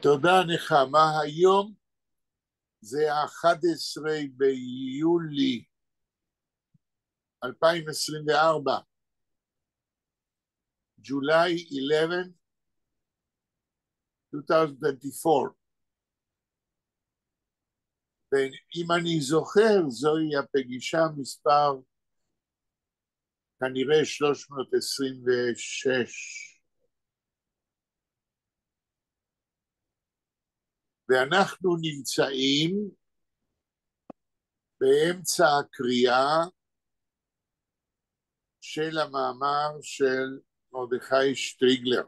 תודה נחמה, היום זה ה-11 ביולי 2024, July 11, 2024. ואם אני זוכר, זוהי הפגישה מספר כנראה 326. ואנחנו נמצאים באמצע הקריאה של המאמר של מרדכי שטריגלר.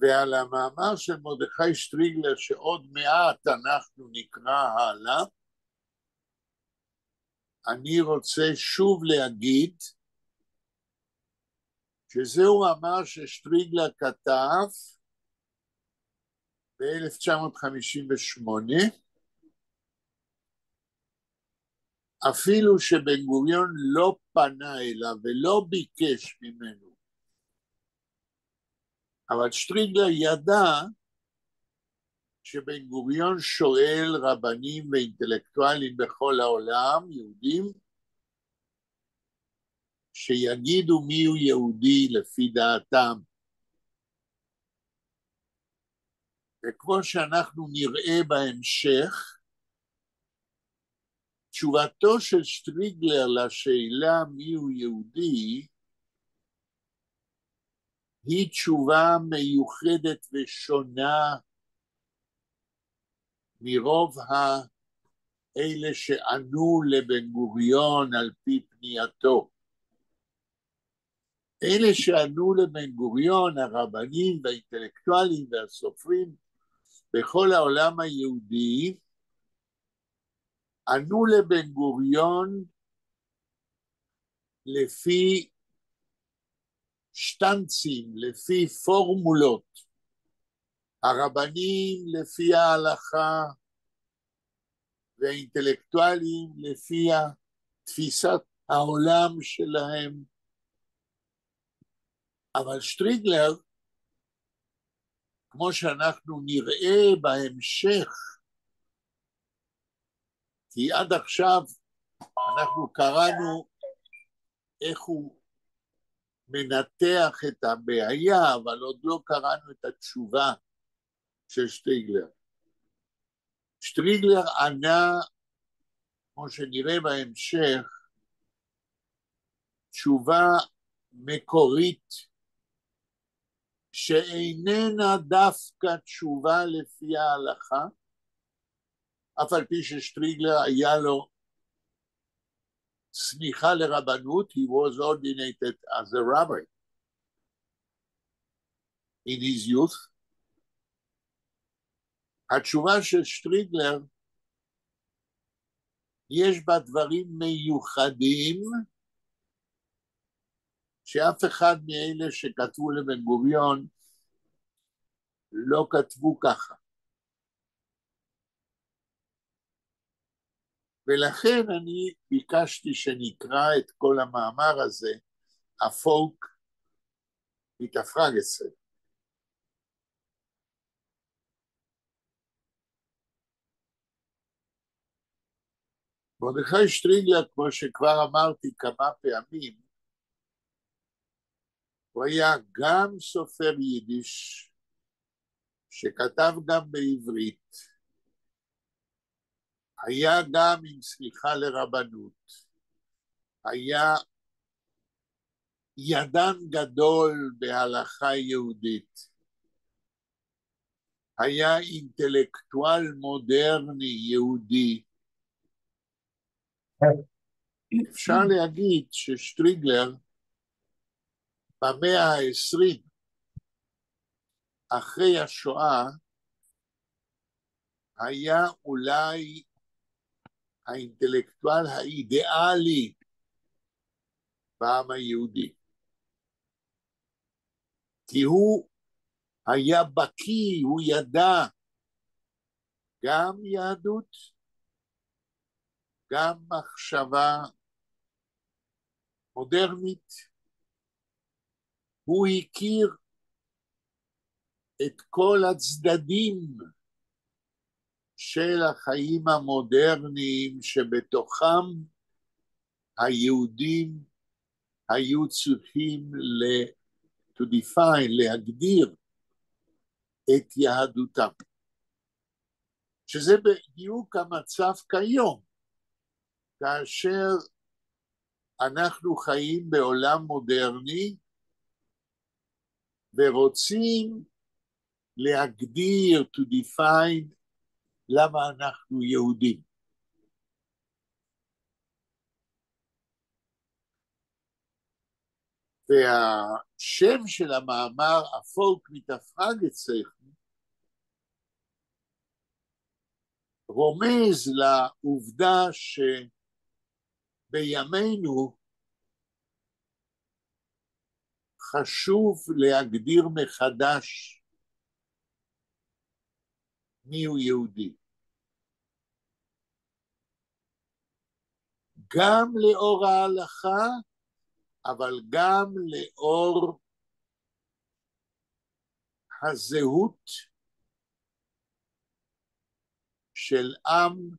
ועל המאמר של מרדכי שטריגלר, שעוד מעט אנחנו נקרא הלאה, אני רוצה שוב להגיד שזהו מאמר ששטריגלר כתב ב-1958, אפילו שבן גוריון לא פנה אליו ולא ביקש ממנו. אבל שטריגלר ידע שבן גוריון שואל רבנים ואינטלקטואלים בכל העולם, יהודים, שיגידו מיהו יהודי לפי דעתם. וכמו שאנחנו נראה בהמשך, תשובתו של שטריגלר לשאלה מיהו יהודי היא תשובה מיוחדת ושונה מרוב האלה שענו לבן גוריון על פי פנייתו. אלה שענו לבן גוריון, הרבנים והאינטלקטואלים והסופרים בכל העולם היהודי, ענו לבן גוריון לפי שטנצים, לפי פורמולות. הרבנים לפי ההלכה והאינטלקטואלים לפי תפיסת העולם שלהם. אבל שטריגלר, כמו שאנחנו נראה בהמשך, כי עד עכשיו אנחנו קראנו איך הוא מנתח את הבעיה, אבל עוד לא קראנו את התשובה של שטריגלר. שטריגלר ענה, כמו שנראה בהמשך, תשובה מקורית שאיננה דווקא תשובה לפי ההלכה, אף על פי ששטריגלר היה לו סמיכה לרבנות, he was ordinated as a rabbi in his youth. התשובה של שטריגלר יש בה דברים מיוחדים שאף אחד מאלה שכתבו לבן גוריון לא כתבו ככה. ולכן אני ביקשתי שנקרא את כל המאמר הזה, הפולק מתפרגסן. מרדכי שטריגלר, כמו שכבר אמרתי כמה פעמים, הוא היה גם סופר יידיש, שכתב גם בעברית, היה גם עם סמיכה לרבנות, היה ידען גדול בהלכה יהודית, היה אינטלקטואל מודרני יהודי. אפשר להגיד ששטריגלר במאה ה-20, אחרי השואה, היה אולי האינטלקטואל האידיאלי בעם היהודי. כי הוא היה בקי, הוא ידע גם יהדות, גם מחשבה מודרנית. הוא הכיר את כל הצדדים של החיים המודרניים שבתוכם היהודים היו צריכים to define, להגדיר את יהדותם. שזה בדיוק המצב כיום, כאשר אנחנו חיים בעולם מודרני ורוצים להגדיר, to define, למה אנחנו יהודים. והשם של המאמר, אַ פֿאָלק מיט אַ פֿראַגע־צייכן, רומז לעובדה שבימינו חשוב להגדיר מחדש מיהו יהודי. גם לאור ההלכה, אבל גם לאור הזהות של עם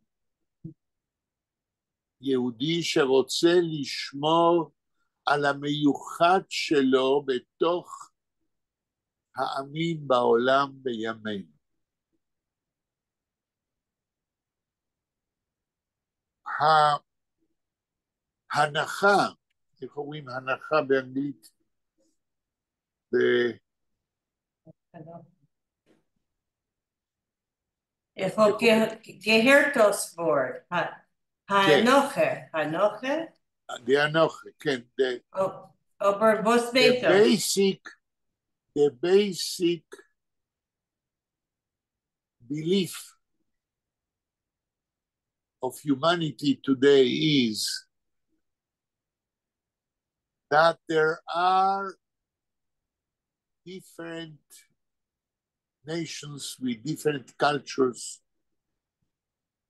יהודי שרוצה לשמור על המיוחד שלו בתוך העמים בעולם בימינו. ההנחה, איך אומרים הנחה באנגלית? ב... איך האָב געהערט דאָס וואָרט. הנחה, הנחה? די הנחה, כן. אָבער וואָס מיינט דאָס? The basic belief of humanity today is that there are different nations with different cultures,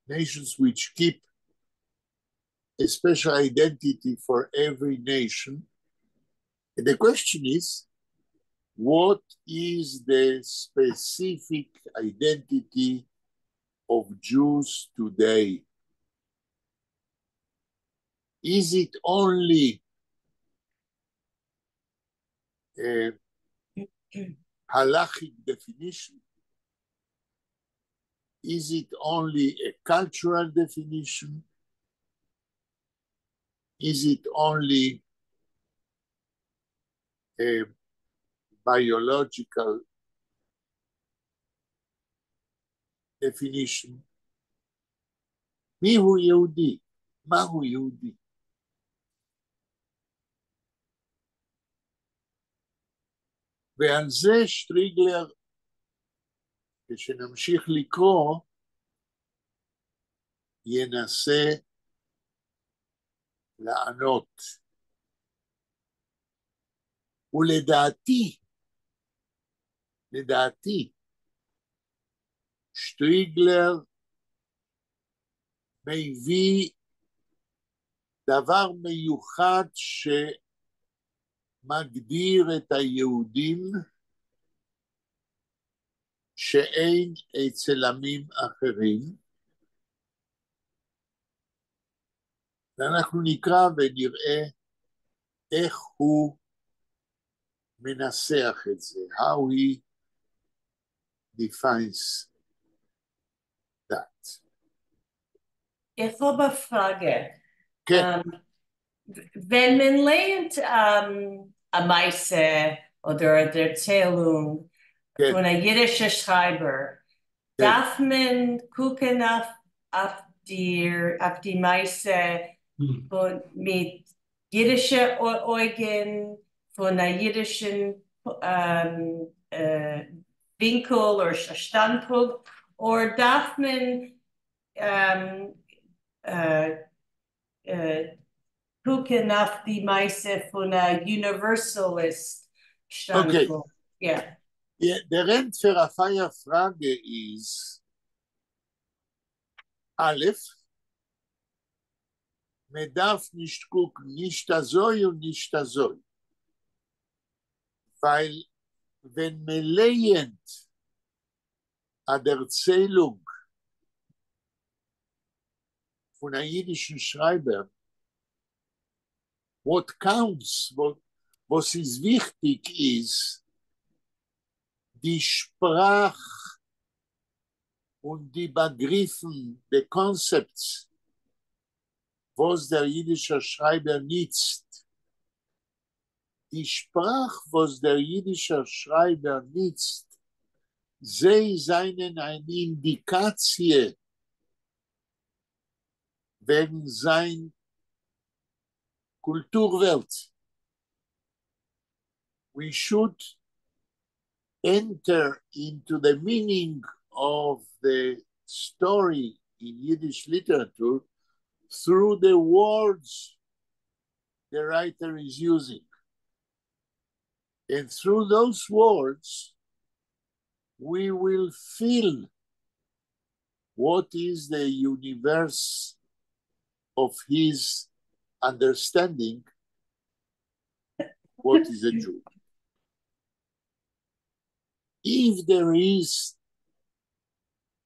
nations which keep a special identity for every nation. And the question is, what is the specific identity of Jews today? Is it only a halachic definition? Is it only a cultural definition? Is it only a biological definition? מיהו יהודי? מהו יהודי? ועל זה שטריגלר, כשנמשיך לקרוא, ינסה לענות. ולדעתי, לדעתי, שטריגלר מביא דבר מיוחד שמגדיר את היהודים שאין אצל עמים אחרים, ואנחנו נקרא ונראה איך הוא מנסח את זה, how he defines that. איך האָב אַ פֿראַגע. כן. ווען מען לייענט אַ מעשׂה אָדער אַ דערציילונג פֿון אַ ייִדישער שרײַבער, דאַרף מען קוקן אויף די מעשׂה מיט ייִדישע אויגן, פֿון אַ ייִדישן ווינקל אָדער שטאַנדפּונקט, אָדער דאַרף מען קוקן אויף די מעשׂה פֿון אַ universalist שטאַנדפּונקט? Okay. Yeah. דער ענטפֿער אויף אײַער פֿראַגע איז, א', מע דאַרף נישט קוקן, נישט אַזוי און נישט אַזוי. ווײַל ווען מען לייענט א דערציילונג פון א אידישן שרייבער, what counts, וואס איז וויכטיג איז די שפראך און די באגריפן, די concepts, וואס דער אידישער שרייבער ניצט. די שפראך וואס דער אידישער שרייבער ניצט, זיי זענען אן אינדיקאציע וועגן זיין קולטור-וועלט. We should enter into the meaning of the story in Yiddish literature through the words the writer is using. And through those words, we will feel what is the universe of his understanding what is a Jew. If there is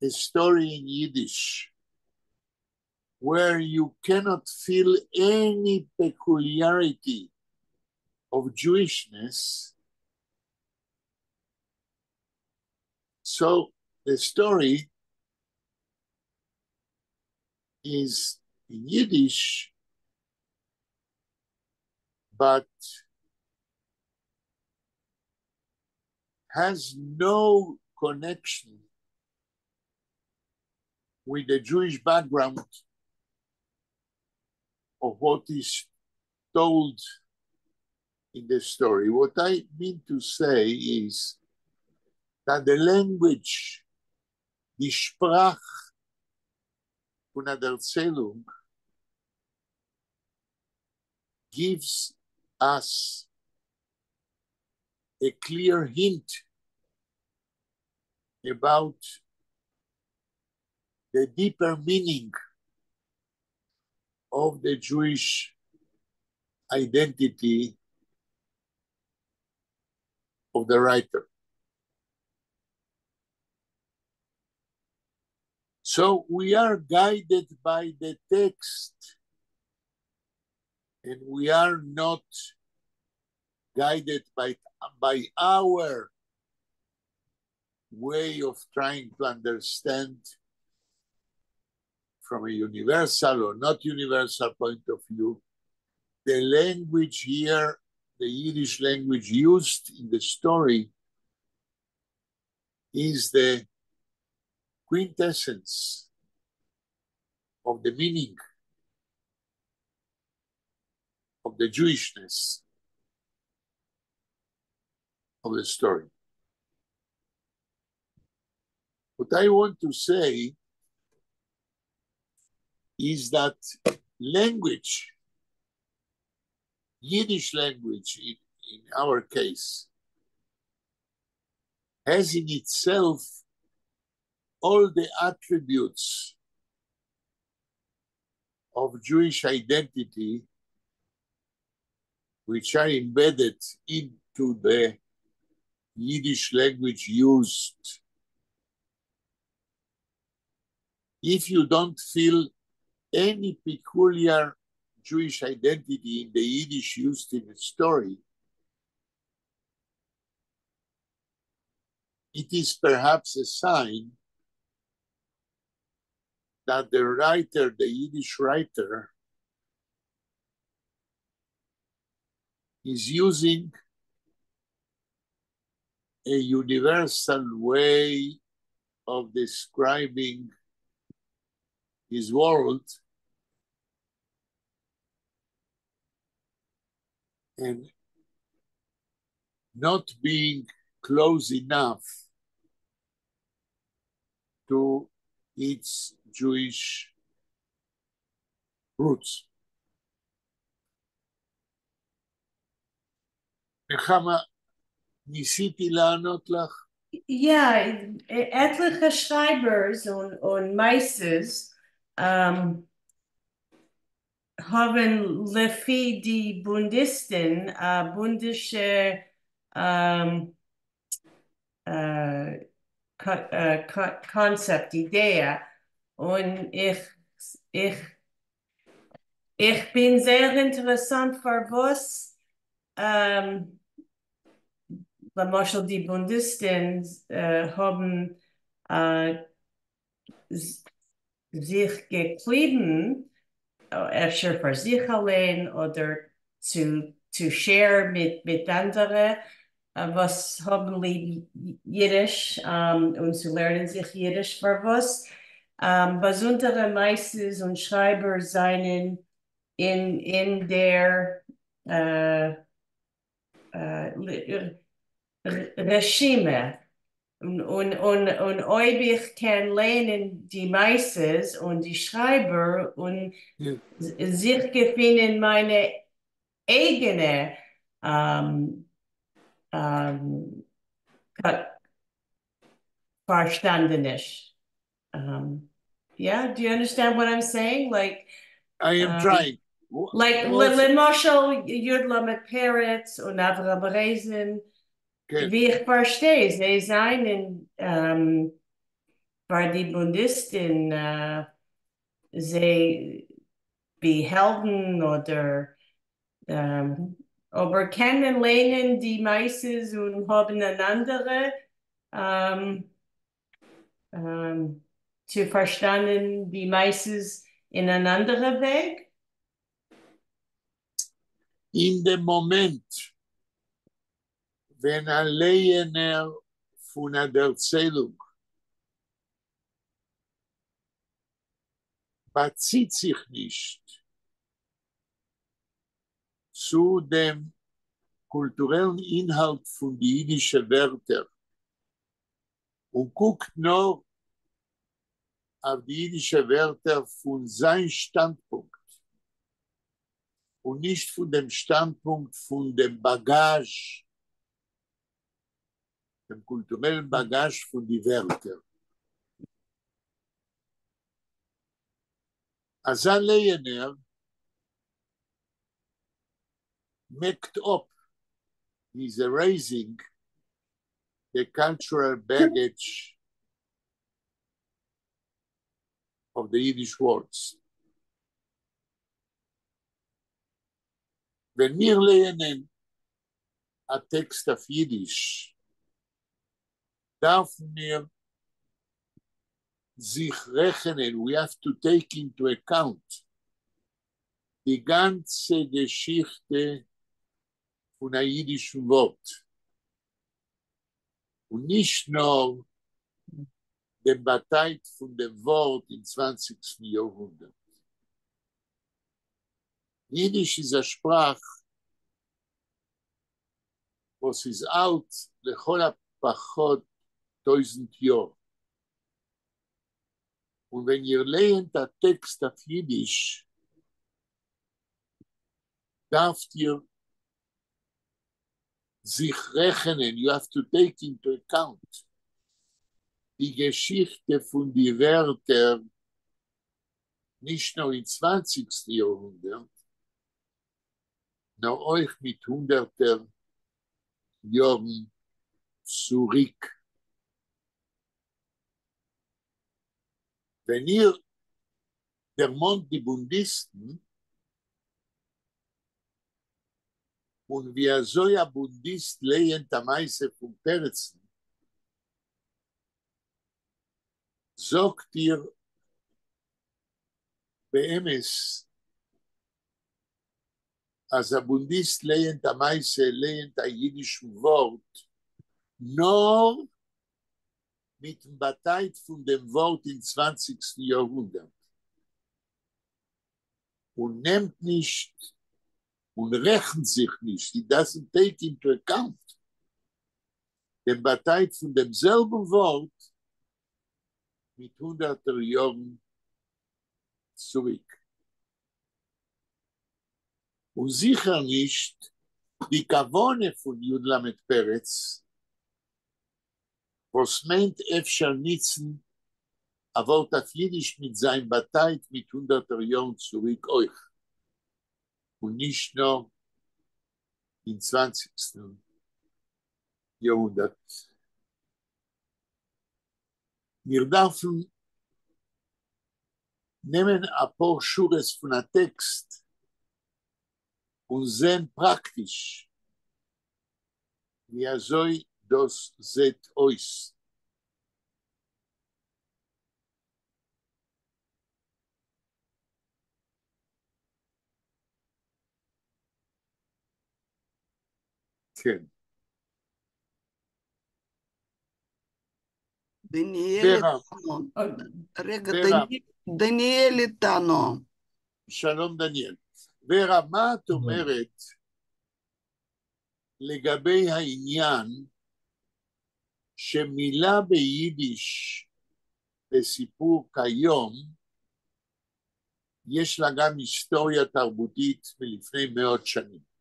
a story in Yiddish where you cannot feel any peculiarity of Jewishness, so the story is in Yiddish, but has no connection with the Jewish background of what is told in the story. What I mean to say is that the language, די שפראך פון א דערציילונג, gives us a clear hint about the deeper meaning of the Jewish identity of the writer. So we are guided by the text, and we are not guided by our way of trying to understand from a universal or not universal point of view. The language here, the Yiddish language used in the story, is the quintessence of the meaning of the Jewishness of the story. What I want to say is that language, Yiddish language in our case, has in itself all the attributes of Jewish identity which are embedded into the Yiddish language used. If you don't feel any peculiar Jewish identity in the Yiddish used in the story, it is perhaps a sign that the writer, the Yiddish writer, is using a universal way of describing his world and not being close enough to its Jewish roots. נחמה, ניסיתי לענות לך? Yeah, עטליכע שרייבערס און מעשיות האבן לפי די בונדיסטן, בונדישע concept, אידעע, און איך בין זייער אינטערעסאַנט פֿאַר וואָס למשל די בונדיסטן האָבן זיך געקליבן, אפֿשר פֿאַר זיך אַליין אָדער צו share מיט אַנדערע, וואָס האָבן ליב ייִדיש און צו לערנען זיך ייִדיש, פֿאַר וואָס באַזונדערע מעשׂות און שרײַבער זײַנען אין דער רשימה. און אויב איך קען לייענען די מעשׂות און די שרײַבער און זיך געפֿינען מײַנע אייגענע פֿאַרשטענדעניש. Yeah, do you understand what I'm saying? Like, I am trying. Like, למשל, יוד למד פרץ און אברהם רייזען, ווי איך פֿאַרשטיי, זיי זײַנען פֿאַר די בונדיסטן, זיי ווי העלדן אָדער אָבער קען מען לייענען די מעשׂות און האָבן אַן אַנדערע צו פֿאַרשטאַנען די מעשׂות אין אַן אַנדערע וועג? אין דעם מאָמענט, ווען אַ לייענער פֿון אַ דערציילונג באַציט זיך נישט צו דעם קולטורעלן אינהאַלט פֿון די ייִדישע ווערטער און קוקט נאָר אויף די ייִדישע ווערטער פֿון זײַן שטאַנדפּונקט און נישט פֿון דעם שטאַנדפּונקט פֿון דעם באַגאַזש, דעם קולטורעלן באַגאַזש פֿון די ווערטער. אַזאַ לייענער מעקט אָפּ, he's erasing the cultural baggage of the Yiddish words. ווען מיר לייענען אַ טעקסט אויף ייִדיש, דאַרפֿן מיר זיך רעכענען, we have to take into account די גאַנצע געשיכטע פֿון אַ ייִדישן וואָרט און נישט נאָר דעם באַטײַט פֿון דעם וואָרט אין 20סטן יאָרהונדערט. ייִדיש איז אַ שפּראַך, וואָס איז אַלט לכל הפּחות 1000 יאָר. און ווען איר לייענט אַ טעקסט אויף ייִדיש, דאַרפֿט איר זיך רעכענען, you have to take into account די געשיכטע פֿון די ווערטער נישט נאָר אין 20סטן יאָרהונדערט, נאָר אויך מיט הונדערטער יאָרן צוריק. ווען איר דערמאָנט די בונדיסטן און ווי אַזוי אַ בונדיסט לייענט אַ מעשׂה פֿון פּרצן, זאָגט איר באמת, אַז אַ בונדיסט לייענט אַ מעשׂה, לייענט אַ ייִדישן וואָרט, נאָר מיטן באַטײַט פֿון דעם וואָרט אין 20סטן יאָרהונדערט און נעמט נישט און רעכנט זיך נישט, he doesn't take into account דעם באַטײַט פֿון דעם זעלבן וואָרט מיט הונדערטער יאָרן צוריק. און זיכער נישט די כּוונה פֿון יוד למד פּרץ, וואָס מיינט אפֿשר ניצן אַ וואָרט אויף ייִדיש מיט זײַן באַטײַט מיט הונדערטער יאָרן צוריק אויך, און נישט נאָר אין 20סטן יאָרהונדערט. מיר דאַרפֿן נעמען אַ פּאָר שורות פֿון אַ טעקסט און זען פּראַקטיש, ווי אַזוי דאָס זעט אויס. כן. דניאל איתנו. רגע, דניאל איתנו. שלום דניאל. ורה, מה את אומרת לגבי העניין שמילה ביידיש בסיפור כיום יש לה גם היסטוריה תרבותית מלפני מאות שנים?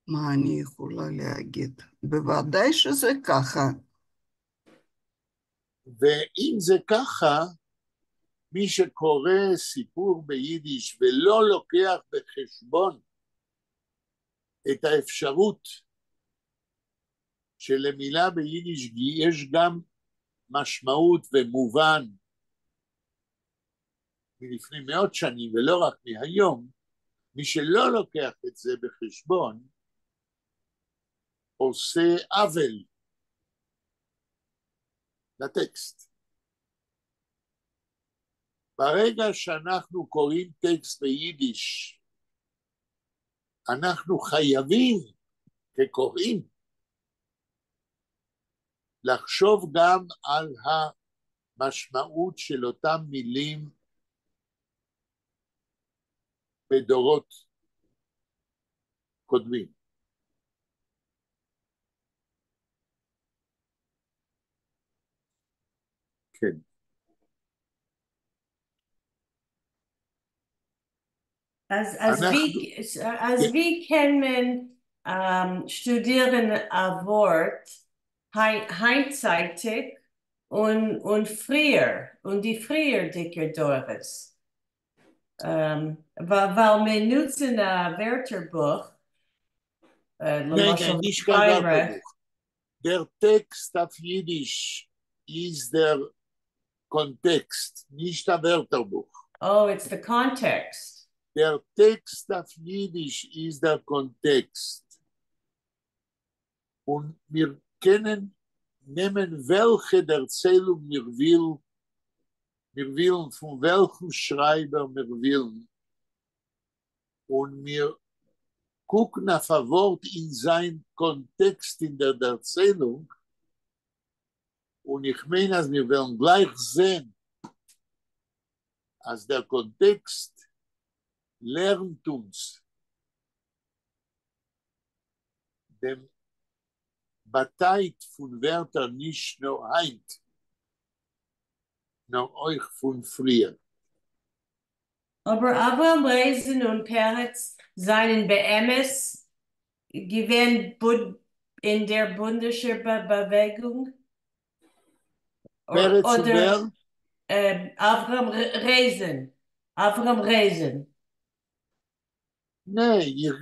מה אני יכולה להגיד? בוודאי שזה ככה. ואם זה ככה, מי שקורא סיפור ביידיש ולא לוקח בחשבון את האפשרות שלמילה ביידיש יש גם משמעות ומובן מלפני מאות שנים ולא רק מהיום, מי שלא לוקח את זה בחשבון עושה עוול לטקסט. ברגע שאנחנו קוראים טקסט ביידיש, אנחנו חייבים כקוראים לחשוב גם על המשמעות של אותם מילים בדורות קודמים. כן. אַז ווי קען מען שטודירן אַ וואָרט הײַנטצײַטיק און פֿריִער, און די פֿריִערדיקע דורות? ווײַל מיר ניצן אַ ווערטערבוך, ניין, ניין, נישט קיין ווערטערבוך. דער טעקסט אויף ייִדיש איז דער קאָנטעקסט, נישט אַ ווערטערבוך. Oh, it's the context. דער טעקסט אויף ייִדיש איז דער קאָנטעקסט. און מיר קענען נעמען וועלכע דערציילונג מיר וויל, מיר ווילן, פֿון וועלכן שרײַבער מיר ווילן, און מיר קוקן אויף אַ וואָרט אין זײַן קאָנטעקסט אין דער דערציילונג, און איך מיין, אַז מיר וועלן גלײַך זען, אַז דער קאָנטעקסט לערנט אונדז דעם באַטײַט פֿון ווערטער נישט נאָר הײַנט, נאָר אויך פֿון פֿריִער. אָבער אַבֿרהם רייזען און פּרץ זײַנען באמת געווען אין דער בונדישער באַוועגונג? פּרץ און ווער? אַבֿרהם רייזען. אַבֿרהם רייזען. ניין,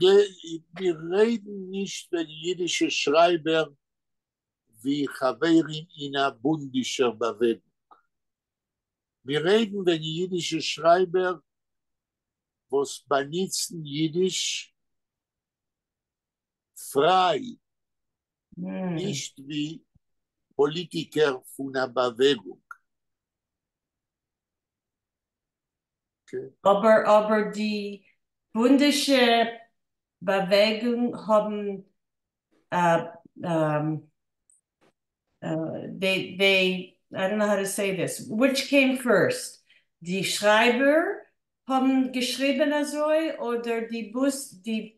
מיר רעדן נישט וועגן ייִדישע שרײַבער ווי חבֿרים אין אַ בונדישער באַוועגונג. מיר רעדן וועגן ייִדישע שרײַבער, וואָס באַניצן ייִדיש פֿרײַ, נישט ווי פּאָליטיקער פֿון אַ באַוועגונג. אָבער די בונדישע באַוועגונג האָבן they, I don't know how to say this. Which came first? די שרײַבער האָבן געשריבן אַזוי אָדער די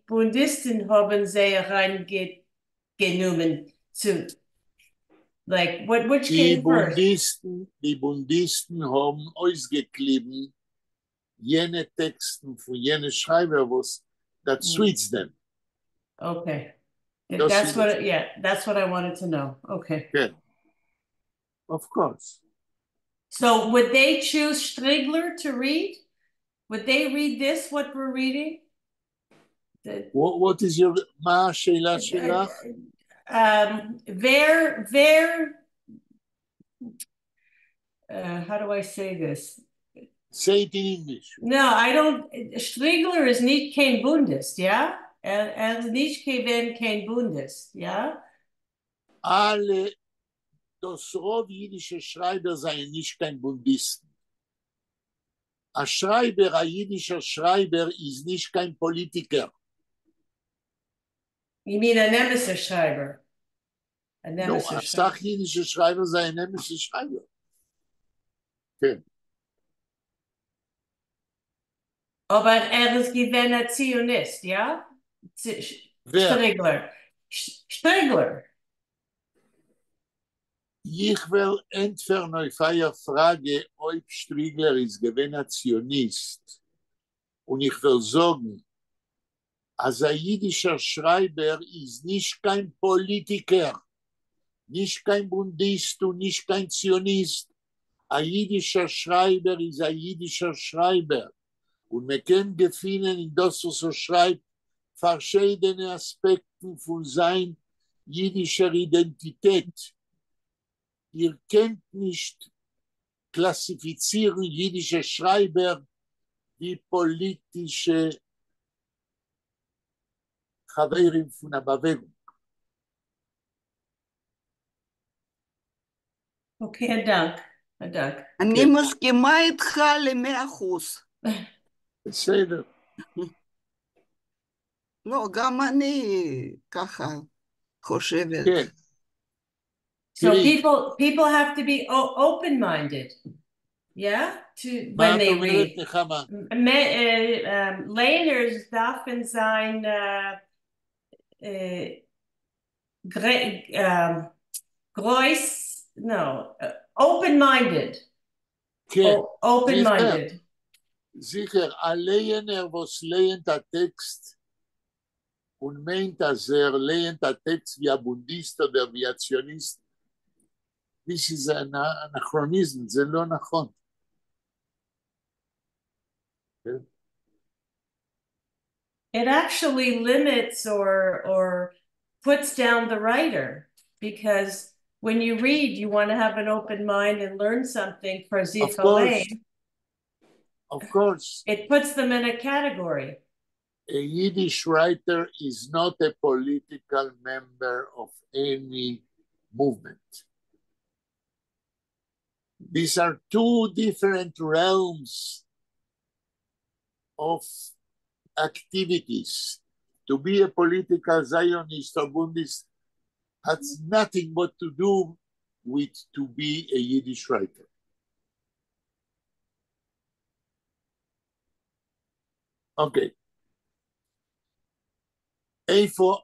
בונדיסטן האָבן זיי אַרײַנגענומען צו, like, what, which came first? די בונדיסטן האָבן אויסגעקליבן יענע טעקסטן פֿון יענע שרײַבער, וואָס that suits them. Okay. That's what, yeah, that's what I wanted to know. Okay. כן. Of course. So would they choose Shtrigler to read? Would they read this, what we're reading? What is your, מה השאלה שלך? ווער How do I say this? Say it in English. No, I don't. שטריגלער איז נישט קיין בונדיסט, יאָ? ער איז נישט געווען קיין בונדיסט, יאָ? אַלע, דאָס רובֿ ייִדישע שרײַבער זײַנען נישט קיין בונדיסטן. אַ שרײַבער, אַ ייִדישער שרײַבער איז נישט קיין פּאָליטיקער. You mean אַן אמתער שרײַבער? אַן נו, אמתער אַ סך ייִדישע שרײַבער זײַנען אמתע שרײַבער. כן. אָבער ער איז געווען אַ ציוניסט, יאָ? ווער? שטריגלער. שטריגלער. איך וועל ענטפֿערן אויף אײַער פֿראַגע, אויב שטריגלער איז געווען אַ ציוניסט. און איך וועל זאָגן, אַז אַ ייִדישער שרײַבער איז נישט קיין פּאָליטיקער, נישט קיין בונדיסט און נישט קיין ציוניסט. אַ ייִדישער שרײַבער איז אַ ייִדישער שרײַבער. און מע קען געפֿינען אין דאָס, וואָס ער שרײַבט, פֿאַרשיידענע אַספּעקטן פֿון זײַן ייִדישער אידענטיטעט. איר קענט נישט קלאַסיפֿיצירן ייִדישע שרײַבער ווי פּאָליטישע חבֿרים פֿון אַ באַוועגונג. Okay, אַ דאַנק. אַ דאַנק. אני כן. מסכימה איתך ל-100%. בסדר. לא, גם אני ככה חושבת. כן. So תראי, people have to be open-minded, yeah, to מה when את they אומרת, read. נחמה? לייענערס דאַרפֿן זײַן גרויס, no, open-minded. כן, Open-minded. זיכער, אַ לייענער, וואָס לייענט אַ טעקסט און מיינט, אַז ער לייענט אַ טעקסט ווי אַ בונדיסט אָדער ווי אַ ציוניסט, this is an אַנאַכראָניזם, זה לא נכון. כן? It actually limits or puts down the writer, because when you read, you want to have an open mind and learn something for Of זיך course. אַליין. Of course. It puts them in a category. A Yiddish writer is not a political member of any movement. These are two different realms of activities. To be a political Zionist or Bundist has nothing but to do with to be a Yiddish writer. Okay. איפה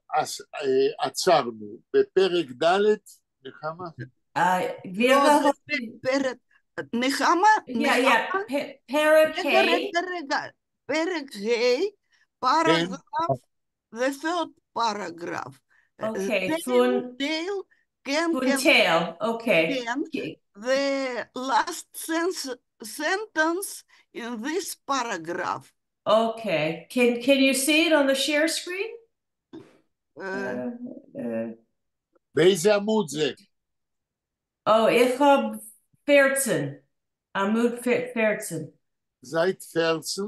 עצרנו? בפרק ד', נחמה? לא, זה פרק, נחמה? Yeah, פרק רגע, ה'. רגע, רגע, פרק ה', paragraph, the third paragraph. Okay, פֿון טייל, כן, פֿון כן. טייל, okay. כן, the last sentence in this paragraph. Okay, can you see it on the share screen? באיזה עמוד זה? Oh, איך האָב פֿערצן. עמוד פֿערצן. זײַט פֿערצן,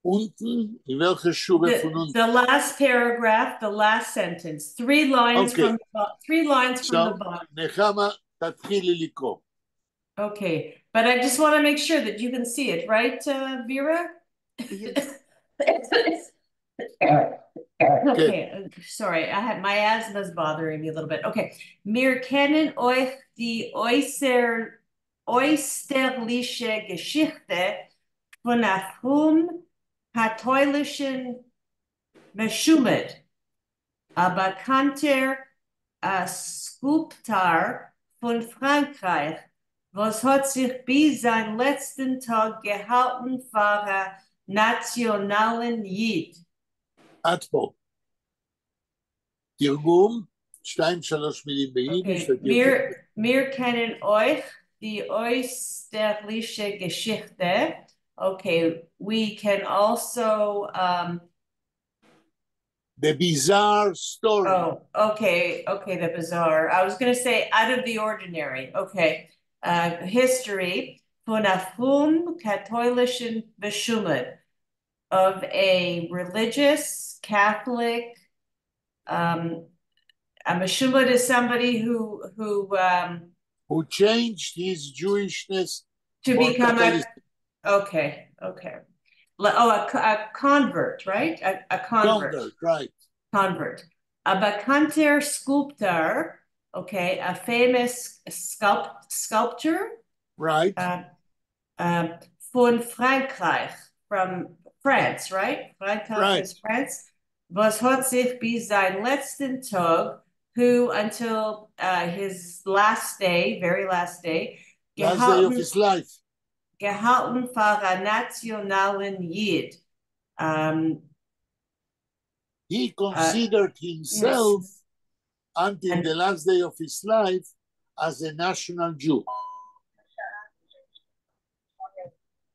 אונטן, אין וועלכע שורה פֿון אונטן? The last paragraph, the last sentence. Three lines Okay. from the, three lines from So, the bottom. נחמה, תתחילי לקרוא. Okay, but I just want to make sure that you can see it, right, Vera? Yes. Okay, sorry, I have my asthma is bothering me a little bit. Okay, מיר קענען אויך די אויסטערלישע געשיכטע פֿון אַ פֿרום קאַטוילישן משומד, אַ באַקאַנטער סקולפּטאָר פֿון פֿראַנקרײַך, וואָס האָט זיך ביז זײַן לעצטן טאָג געהאַלטן פֿאַר אַ נאַציאָנאַלן ייִד. עד פה. תרגום, שתיים, שלוש מילים ביידיש. Okay. מיר קענען אויך די אויסטערלישע געשיכטע. Okay, we can also The bizarre story. Oh, okay, okay, the bizarre. I was going to say out of the ordinary. Okay. History פֿון אַ פֿרום קאַטוילישן משומד, of a religious Catholic. A משומד is somebody who Who changed his Jewishness to for become a Catholicism. Okay. Oh, a convert, right? A convert. Convert, right. Convert. אַ באַקאַנטער סקולפּטאָר, okay, a famous sculptor. Right. פֿון פֿראַנקרײַך, from France, right? פֿראַנקרײַך Right. is France. וואָס האָט זיך ביז זײַן לעצטן טאָג, who until his last day, very last day, Last day of געהאַלטן, his life. געהאַלטן פֿאַר אַ נאַציאָנאַלן ייִד. He considered himself until the last day of his life as a national Jew.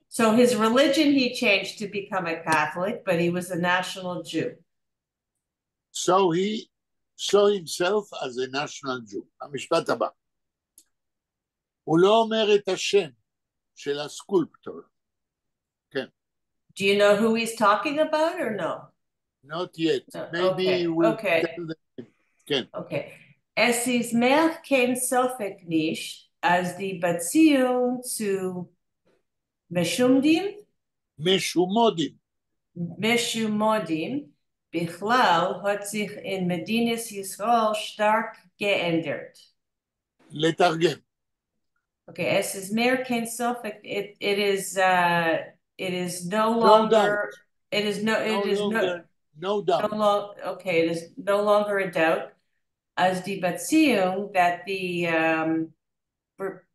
So his religion he changed to become a Catholic, but he was a national Jew. So he saw himself as a national Jew. המשפט הבא. הוא לא אומר את השם של ה sculptor. כן. Do you know who he's talking about or no? Not yet. Maybe we'll tell them. כן. Okay. עס איז מער קיין ספֿק נישט, אַז די באַציִונג צו משומדים? משומדים. משומדים בכלל האָט זיך אין מדינת ישראל שטאַרק געענדערט. לתרגם. Okay, עס איז מער קיין ספֿק. It is no No longer doubt. It is no, it No is no, longer, no doubt. No okay, it is no longer a doubt. אַז די באַציִונג that the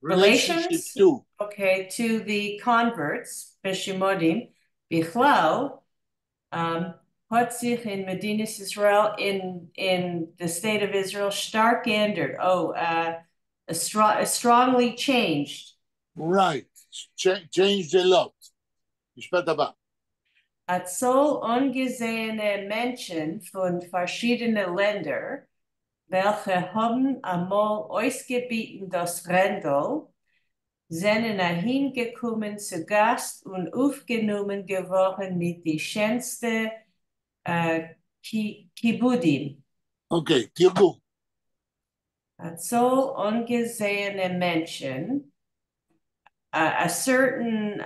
Relationship relations to. Okay, to the converts, משומדים, בכלל, האָט זיך אין מדינת ישראל, in the state of Israel, שטאַרק געענדערט. Oh, a strongly changed. Right, changed a lot. משפט הבא. אַ צאָל אָנגעזעענע מענטשן פֿון פֿאַרשיידענע לענדער, וועלכע האָבן אַמאָל אויסגעביטן דאָס רענדל, זענען אַהינגעקומען צו גאַסט און אויפֿגענומען געוואָרן מיט די שענסטע כּיבודים. Okay, תרגום. אַ צאָל אָנגעזעענע מענטשן, a certain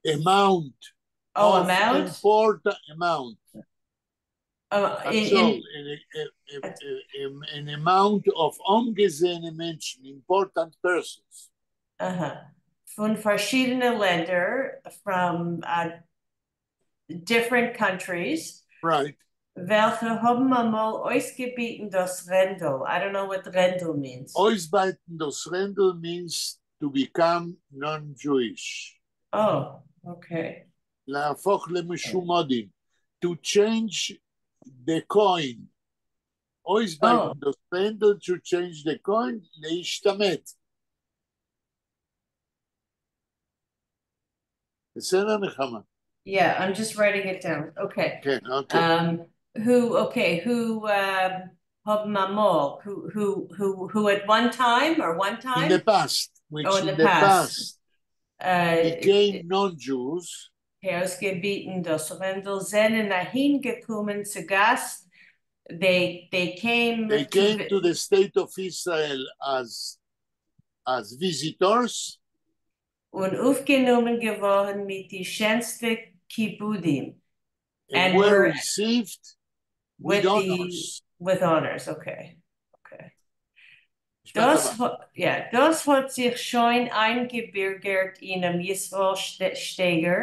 amount. Oh, of amount? Important amount. In An amount of אָנגעזעענע מענטשן, important persons. פֿון פֿאַרשיידענע לענדער, from different countries. Right. וועלכע האָבן אַמאָל אויסגעביטן דאָס רענדל. I don't know what רענדל means. אויסבײַטן דאָס רענדל means to become non-Jewish. Oh, okay. להפוך למשומדים. To change the coin. אויסבײַטן דאָס רענדל to change the coin, להשתמט. בסדר, נחמה? Yeah, I'm just writing it down. Okay. כן, okay. Who, okay, who, האָבן אַמאָל, who at one time or one time? In the past, which Oh, in in the the past. past became non-Jews. אויסגעביטן דאָס רענדל זענען אַהינגעקומען צו גאַסט. They came They to came to the state of Israel as visitors. און אויפֿגענומען געוואָרן מיט די שענסטע כּיבודים. And And were were received with with the honors. With honors, okay. Okay. משפט דאָס הבא. Yeah, דאָס האָט זיך שוין אײַנגעבירגערט אינעם ישׂראל־שטייגער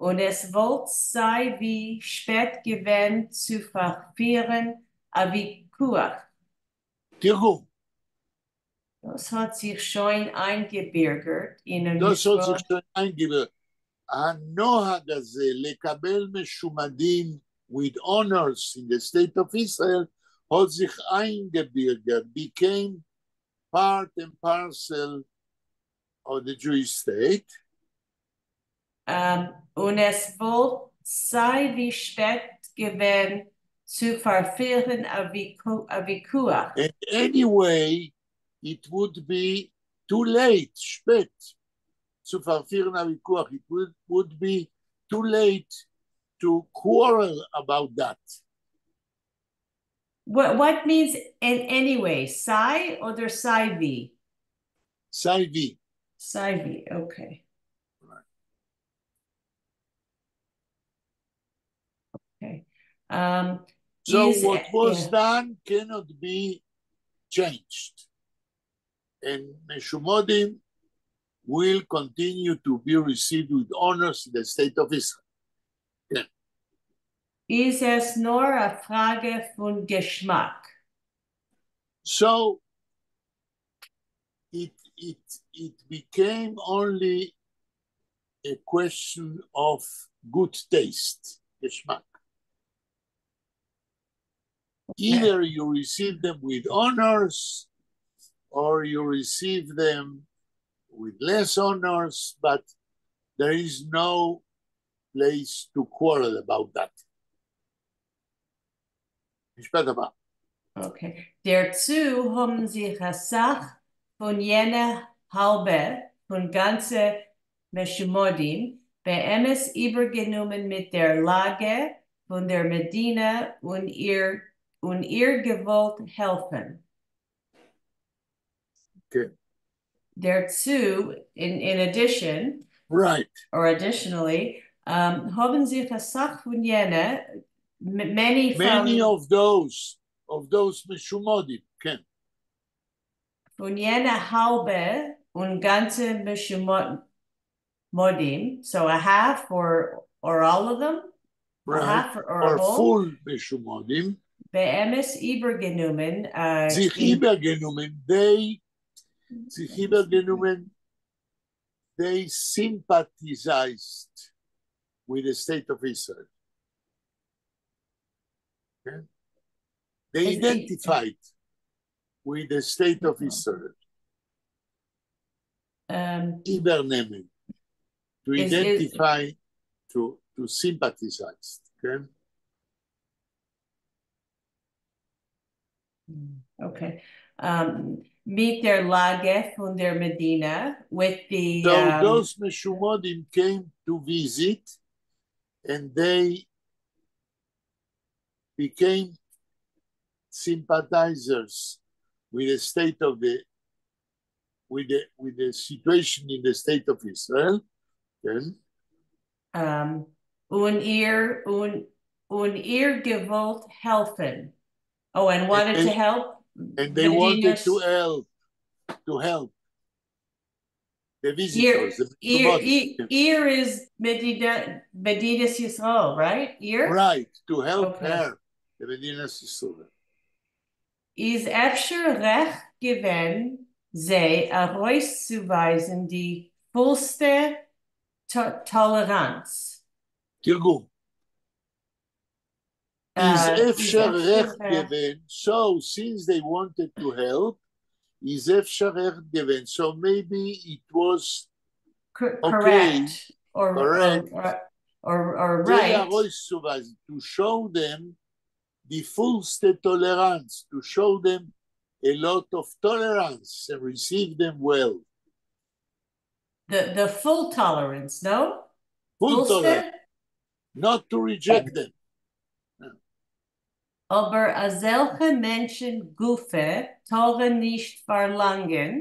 און עס וואָלט סײַ ווי שפּעט געווען צו פֿאַרפֿירן אַ וויכּוח. תרגום. דאָס האָט זיך שוין אײַנגעבירגערט אינעם דאָס האָט ישׂראל זיך שוין אײַנגעבירגערט. הנוהג הזה לקבל משומדים with honors in the state of Israel האָט זיך אײַנגעבירגערט, became part and parcel of the Jewish state. און עס וואָלט סײַ ווי שפּעט געווען צו פֿאַרפֿירן אַ וויכּוח. And anyway, it would be too late, שפּעט, צו פֿאַרפֿירן אַ וויכּוח. It would be too late to quarrel about that. What means in anyway? סײַ אָדער סײַ ווי? סײַ ווי. סײַ ווי, okay. Right. Okay. So is, what was done cannot be changed. And משומדים will continue to be received with honors in the state of Israel. Yeah. איז עס נאָר אַ פֿראַגע פֿון געשמאַק. So it became only a question of good taste, געשמאַק. Either you receive them with honors or you receive them with less honors, but there is no place to quarrel about that. משפט הבא. Okay. דערצו האָבן זיך אַ סך פֿון יענע האַלבע פֿון גאַנצע משומדים באמת איבערגענומען מיט דער לאַגע פֿון דער מדינה און איר געוואָלט העלפֿן. דערצו, in addition, or additionally, האָבן זיך אַ סך פֿון יענע, many from Many of those משומדים, כן. פֿון יענע האַלבע און גאַנצע משומדים, so a half or all of them, a half or Or a whole, full משומדים. באמת איבערגענומען, זיך אין איבערגענומען, they, זיך איבערגענומען, they sympathized with the state of Israel. Okay? They identified with the state of Israel. איבערנעמען. To identify, to sympathize. Okay? Okay. מיט דער לאַגע פֿון דער מדינה with the So those משומדים came to visit and they became sympathizers with the state of the with the with the situation in the state of Israel. Then און איר געוואָלט העלפֿן. Oh, and wanted to help And they wanted to מדינת help the איר, visitors, the איר, משומדים. איר is מדינת ישראל, right? איר? Right, to help her, the מדינת ישראל. איז אפֿשר רעכט געווען, זיי אַרויסצוווײַזן די פֿולסטע טאָלעראַנץ. תרגום. איז איז אפֿשר אפֿשר רעכט רעכט געווען, so since they wanted to help, איז אפֿשר רעכט געווען, so maybe it was okay, correct correct, or זיי right. אַרויסצוווײַזן, to show them the פֿולסטע tolerance, to show them a lot of tolerance and receive them well. The full tolerance, no? Full פֿולסטע? tolerance, not to reject them. אָבער אַזעלכע מענטשן גופֿא טאָרן נישט פֿאַרלאַנגען,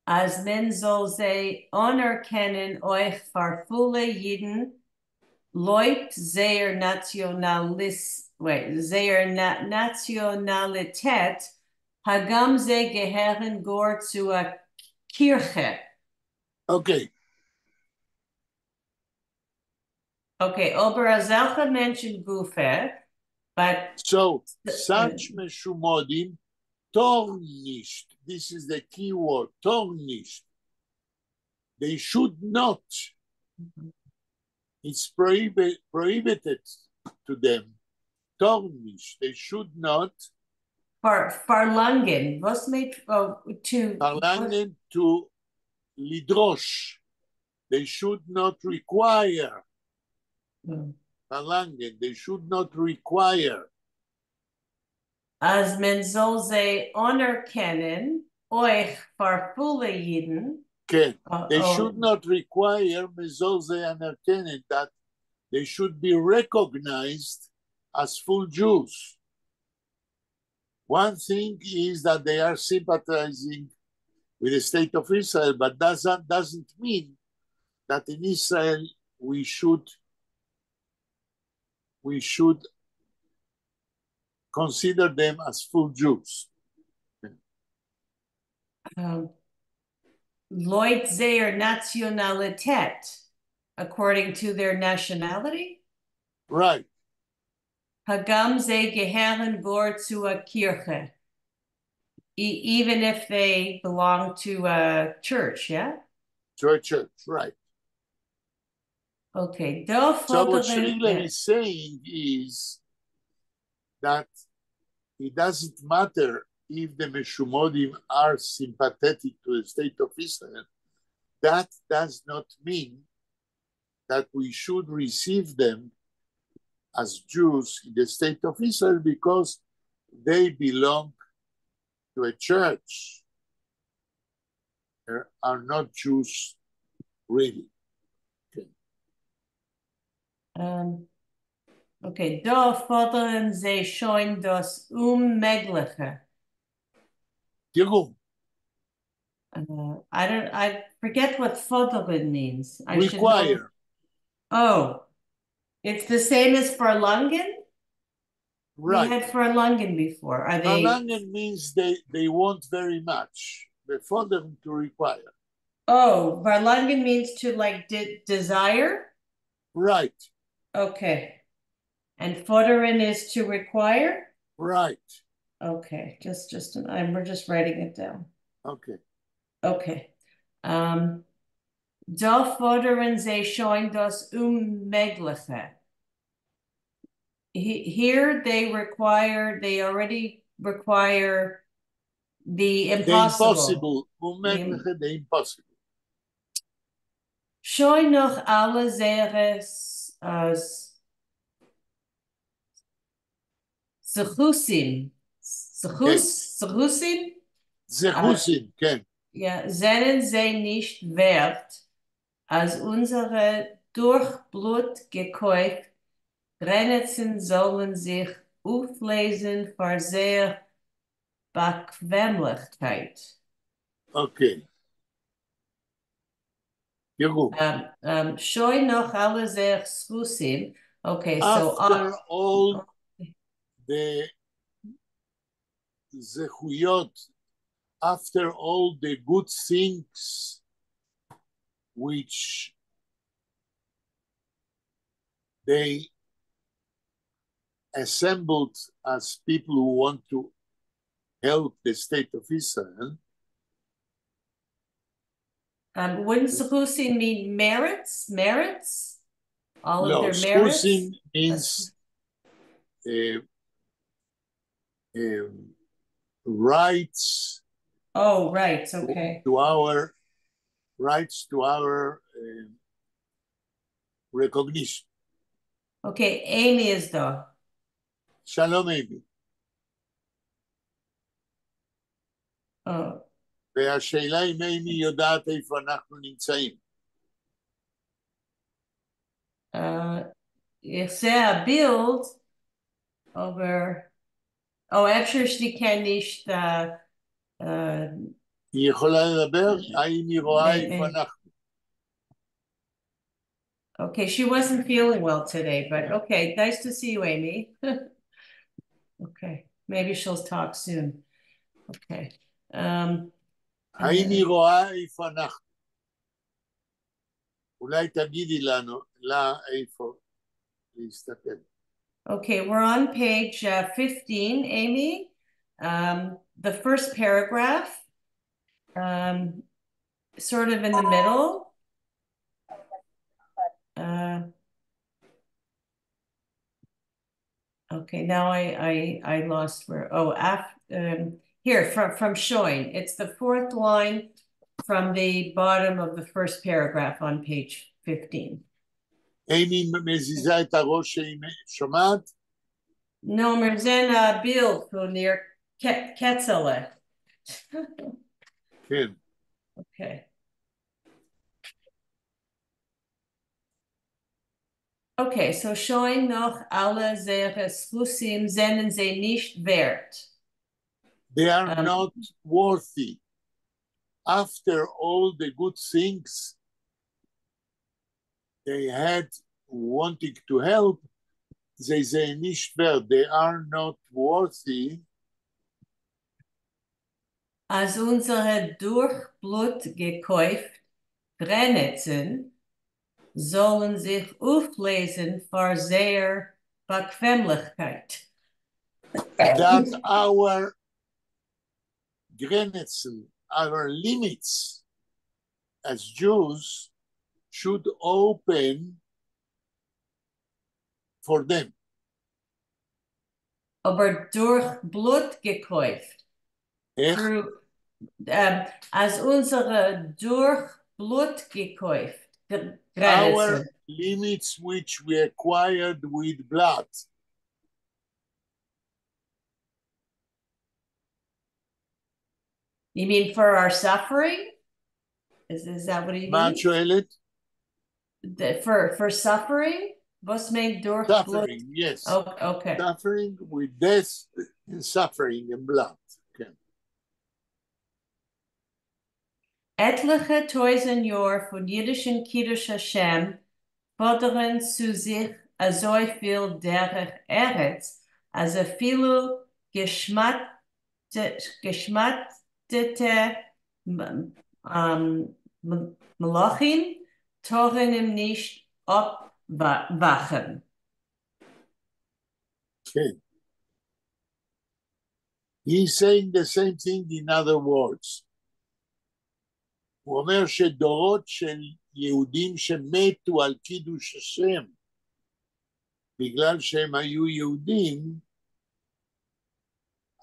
אַז מען זאָל זיי אָנערקענען אויך פֿאַר פֿולע ייִדן לויט זייער זייער נאַציאָנאַליטעט, הגם זיי געהערן גאָר צו אַ קירכע. Okay. Okay, אָבער אַזעלכע מענטשן גופֿא, but So such משומדים טאָרן נישט. This is the key word, טאָרן נישט. They should not. It's prohibited to them. טאָרן נישט. They should not. פֿאַרלאַנגען. וואָס מיינט, oh, to פֿאַרלאַנגען to לדרוש. They should not require. פארלאנגען, they should not require. אז מען זאל זיי אנערקענען אויך פאר פולע אידן. כן, they should not require מען זאל זיי אנערקענען, that they should be recognized as full Jews. One thing is that they are sympathizing with the state of Israel, but doesn't mean that in Israel we should consider them as full Jews. לויט זייער נאציאנאליטעט, according to their nationality? Right. הגם זיי געהערן גאר צו א קירכע. Even if they belong to a church, yeah? To a church, right. Okay. דא So what Schwingler is saying is that it doesn't matter if the משומדים are sympathetic to the state of Israel. That does not mean that we should receive them as Jews in the state of Israel because they belong to a church. They are not Jews really. Okay. Okay, דא פאדערן זיי שוין דאס אוממעגלעכע. תרגום. I don't, I forget what פאדערן means. I should know. Require. Oh, it's the same as פארלאנגען? We Right. had פארלאנגען before. Are they? פארלאנגען means they want very much. פאדערן to require. Oh, פארלאנגען means to like desire? Right. Okay. And פאדערן is to require? Right. Okay, we're just writing it down. Okay. Okay. דא פאדערן זיי שוין דאס אוממעגלעכע. Here they already require the The impossible. impossible. אוממעגלעכע, the impossible. שוין נאך אלע זייערע זכותים. זכותים? זכותים, כן. Ja, זענען זיי נישט ווערט, אז אונדזערע דורך בלוט געקויפט גרענעצן זאלן זיך אויפלייזן פאר זייער באקוועמלעכקייט. אוקיי. תראו. שוין נאך אלע זייערע זכותים. Okay, so After all the זכויות, after all the good things which they assembled as people who want to help the state of Israel. Wouldn't זכותים mean merits? Merits? All of No, their merits? זכותים means rights. Oh, rights, okay. To our rights to our recognition. Okay, Amy is דא. שלום, Amy. Oh. והשאלה אם אימי יודעת איפה אנחנו נמצאים. איך זע א בילד, אבער, oh, אפשר זי קען נישט, היא יכולה לדבר? האם היא רואה איפה אנחנו? Okay, she wasn't feeling well today, but okay, nice to see you, Amy. Okay, maybe she'll talk soon. Okay. האם היא רואה איפה אנחנו? אולי תגידי לנו, לה איפה להסתכל. Okay, we're on page 15, Amy. The first paragraph, sort of in the middle. Okay, now I lost where, oh, here from שוין. It's the fourth line from the bottom of the first paragraph on page 15. אימי מזיזה את הראש שהיא שומעת? נאָר מיר זעען אַ בילד פֿון איר קעצעלע. כן. Okay. Okay, so שוין נאָך אַלע זייערע זכותים זענען זיי נישט ווערט. They are not worthy. After all the good things they had wanting to help, זיי זענען נישט ווערט. They are not worthy. אַז אונדזערע דורך בלוט געקויפֿט גרענעצן זאָלן זיך אויפֿלעזן פֿאַר זייער באַקוועמלעכקייט. That our גרענעצן, our limits as Jews should open for them. אָבער דורך בלוט געקויפֿט. איך? Through, אַז אונדזערע דורך בלוט געקויפֿט Our גרענעצן. limits which we acquired with blood. You mean for our suffering? Is that what he מה את means? שואלת? For suffering? וואָס מיינט דורך בלוט? Suffering, yes. Oh, okay. Suffering with death and suffering and blood. כן. עטלעכע טויזנט יאָר פֿון ייִדישן קידוש־השם פֿאָדערן צו זיך אַזוי פֿיל דרך־ארץ, אַז אַפֿילו געשמדטע מלכים טאָרן אים נישט אָפּוואַכן. כן. He's saying the same thing in other words. הוא אומר שדורות של יהודים שמתו על קידוש השם בגלל שהם היו יהודים,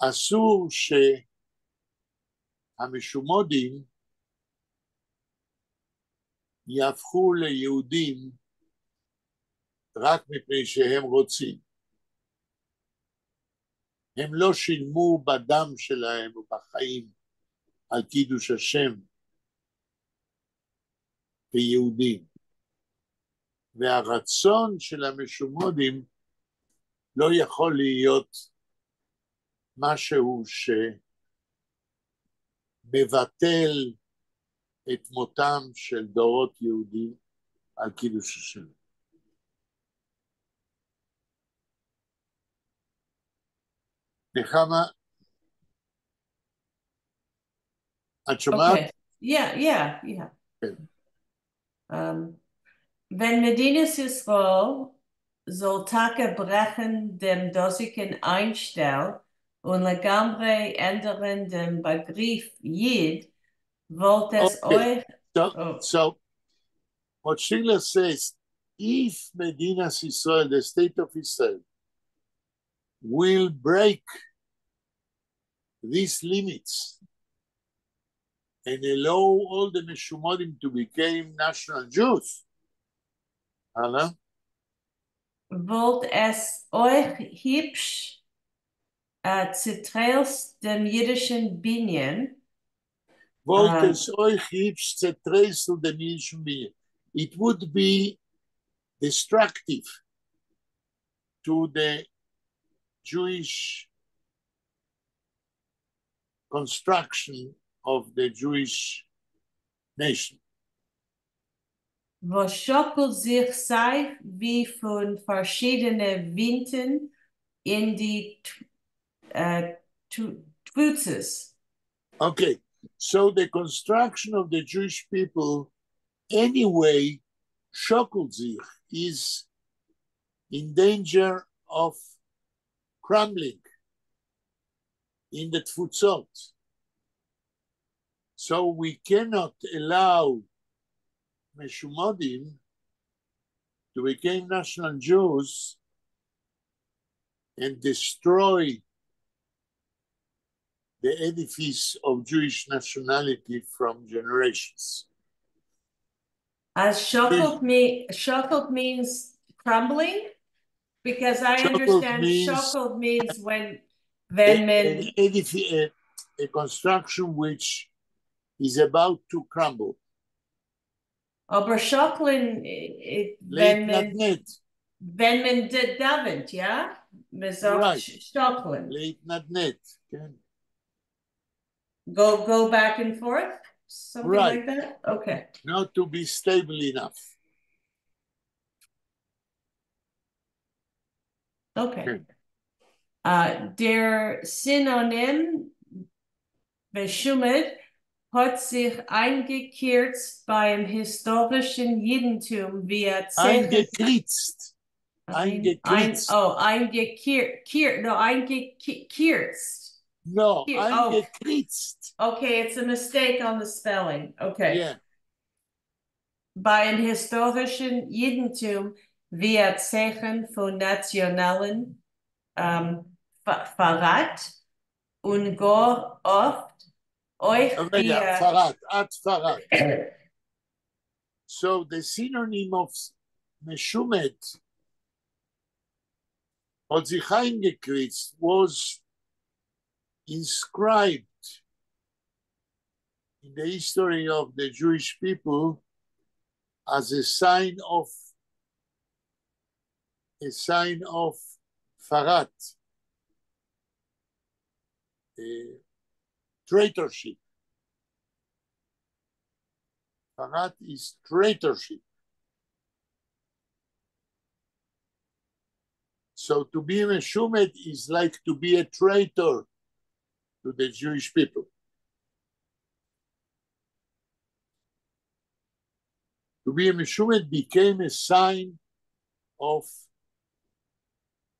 אסור שהמשומדים יהפכו ליהודים רק מפני שהם רוצים. הם לא שילמו בדם שלהם ובחיים על קידוש השם כיהודים. והרצון של המשומדים לא יכול להיות משהו שמבטל את מותם של דורות יהודים על קידוש השם. נחמה, את שומעת? Okay. Yeah. כן. ווען מדינת ישׂראל זאָל טאַקע ברעכן דעם דאָזיקן אײַנשטעל און לגמרי ענדערן דעם באַגריף ייִד, וואָלט עס Okay. אויך. So, Oh. so what Sheila says, if מדינת ישראל, the state of Israel, will break these limits and allow all the משומדים to become national Jews, הלאה? וואָלט עס אויך היפּש צעטרייסלט דעם ייִדישן בנין. וואָלט עס אויך היפּש צעטרייסלט דעם ייִדישן בנין. It would be destructive to the Jewish construction of the Jewish nation. וואָס שאָקלט זיך סײַ ווי פֿון פֿאַרשיידענע ווינטן אין די תּפֿוצות. Okay, so the construction of the Jewish people anyway שאָקלט זיך, is in danger of crumbling in the תפוצות. So we cannot allow משומדים to become national Jews and destroy the edifice of Jewish nationality from generations. אַז שאָקלט שאָקלט means crumbling? Because I שאָקלט understand means שאָקלט means when ווען מען a construction which is about to crumble. אָבער שאָקלען ווען מען להתנדנד. ווען מען דאַוונט, יאָ? מע זאָגט שאָקלען. להתנדנד, כן. Go back and forth? Something like that? Okay. Not to be stable enough. Okay. דער סינאָנים משומד האָט זיך אײַנגעקריצט בײַם היסטאָרישן ייִדנטום ווי אַ צייכן. אײַנגעקריצט. אײַנגעקריצט. Oh, אײַנגעקיר, no, אײַנגעקירצט. No, Oh. אײַנגעקריצט. Okay, it's a mistake on the spelling. Okay. Yeah. בײַם היסטאָרישן ייִדנטום ווי אַ צייכן פֿון נאַציאָנאַלן פֿאַרראַט און גאָר אָפֿט אויך רגע, ווי פֿאַרראַט, את פֿאַרראַט. So the synonym of משומד האָט זיך אײַנגעקריצט was inscribed in the history of the Jewish people as a sign of פֿאַרראַט, traitorship. פֿאַרראַט is traitorship. So to be משומד is like to be a traitor to the Jewish people. To be a משומד became a sign of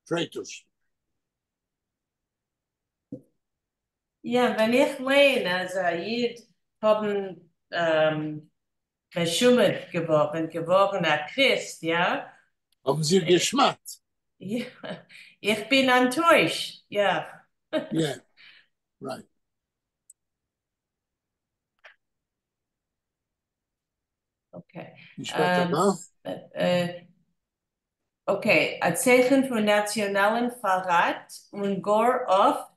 traitorship. יאָ, ווען איך לייען, אַז אַ ייִד האָבן משומד געוואָרן, געוואָרן אַ קריסט, יאָ? האָבן זיך געשמדט. יאָ, איך בין אַנטוישט, יאָ. Yeah, right. Okay. משפט הבא. Okay, אַ צייכן פֿון נאַציאָנאַלן פֿאַרראַט און גאָר אָפֿט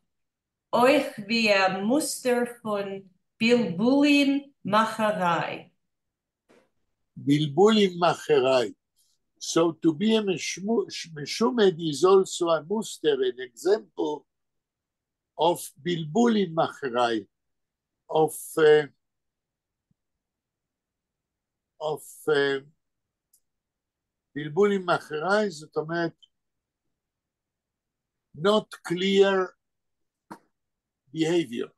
אויך ווי אַ מוסטער פֿון בילבולים־מאַכערײַ. בילבולים־מאַכערײַ. So to be a משומד is also a מוסטער, an example of בילבולים־מאַכערײַ, of בילבולים־מאַכערײַ, זאת אומרת, not clear behavior.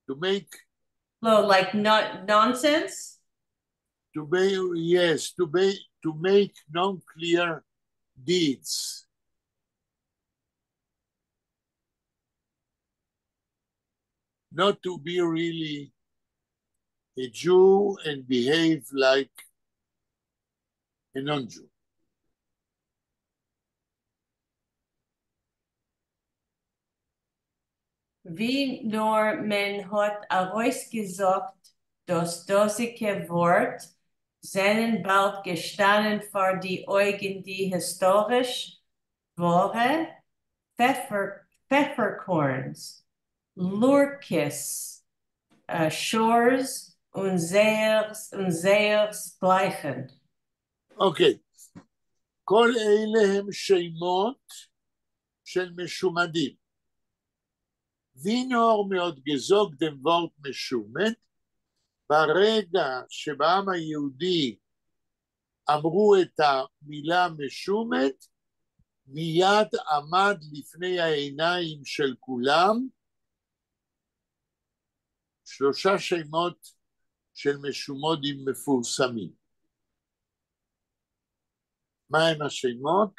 To make No, like not nonsense? To be, yes, to be, to make non-clear deeds. Not to be really a Jew and behave like a non-Jew. ווי נאָר מען האָט אַרויסגעזאָגט דאָס דאָזיקע וואָרט, זענען באַלד געשטאַנען פֿאַר די אויגן די היסטאָריש וואָרע פֿעפֿערקאָרנס, לורקעס, שאָרס און זייערס גלײַכן. אוקיי. כל אלה הם שמות של משומדים. ווי נאָר מע האָט געזאָגט דעם וואָרט משומד, ברגע שבעם היהודי אמרו את המילה משומד, מיד עמד לפני העיניים של כולם שלושה שמות של משומדים מפורסמים. מה הם השמות?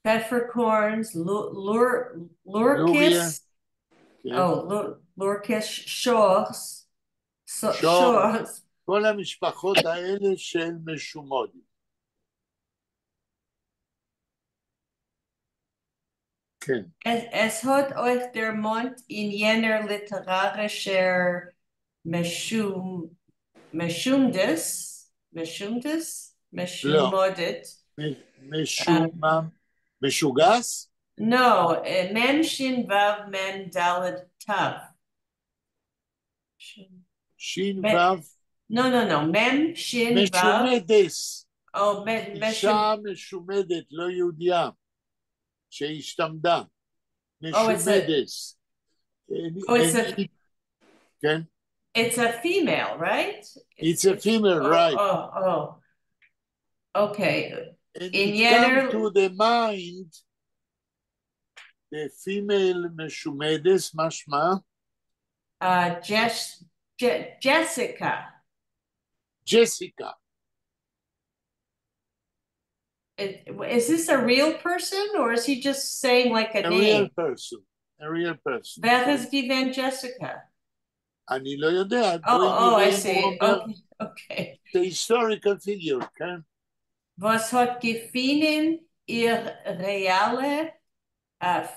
Pfeffercorns, לורקס, oh, לורקס, שאָרס, שאָרס. כל המשפחות האלה של משומדים. כן. עס האָט אויך דערמאָנט אין יענער ליטעראַרישער משום, משומדות, משומדות? משומדת. משומם, משוגס? No, מם שין וו מם דלת תו. שין וו? No, no, no, מם שין וו. משומדס. Oh, אישה משומדת, לא יהודייה, שהשתמדה. משומדס. Oh, it's a... כן? It's a female, right? It's a female, right. Oh, oh. Okay. And it comes to the mind, the female משומדס, מה שמה? Jessica. Jessica. Is this a real person or is he just saying like a A name? real person. A real person. ווער איז געווען Jessica? אני לא יודע. Oh, oh, I see. Okay, okay. The historical figure, כן? וואָס האָט געפֿונען איר רעאַלע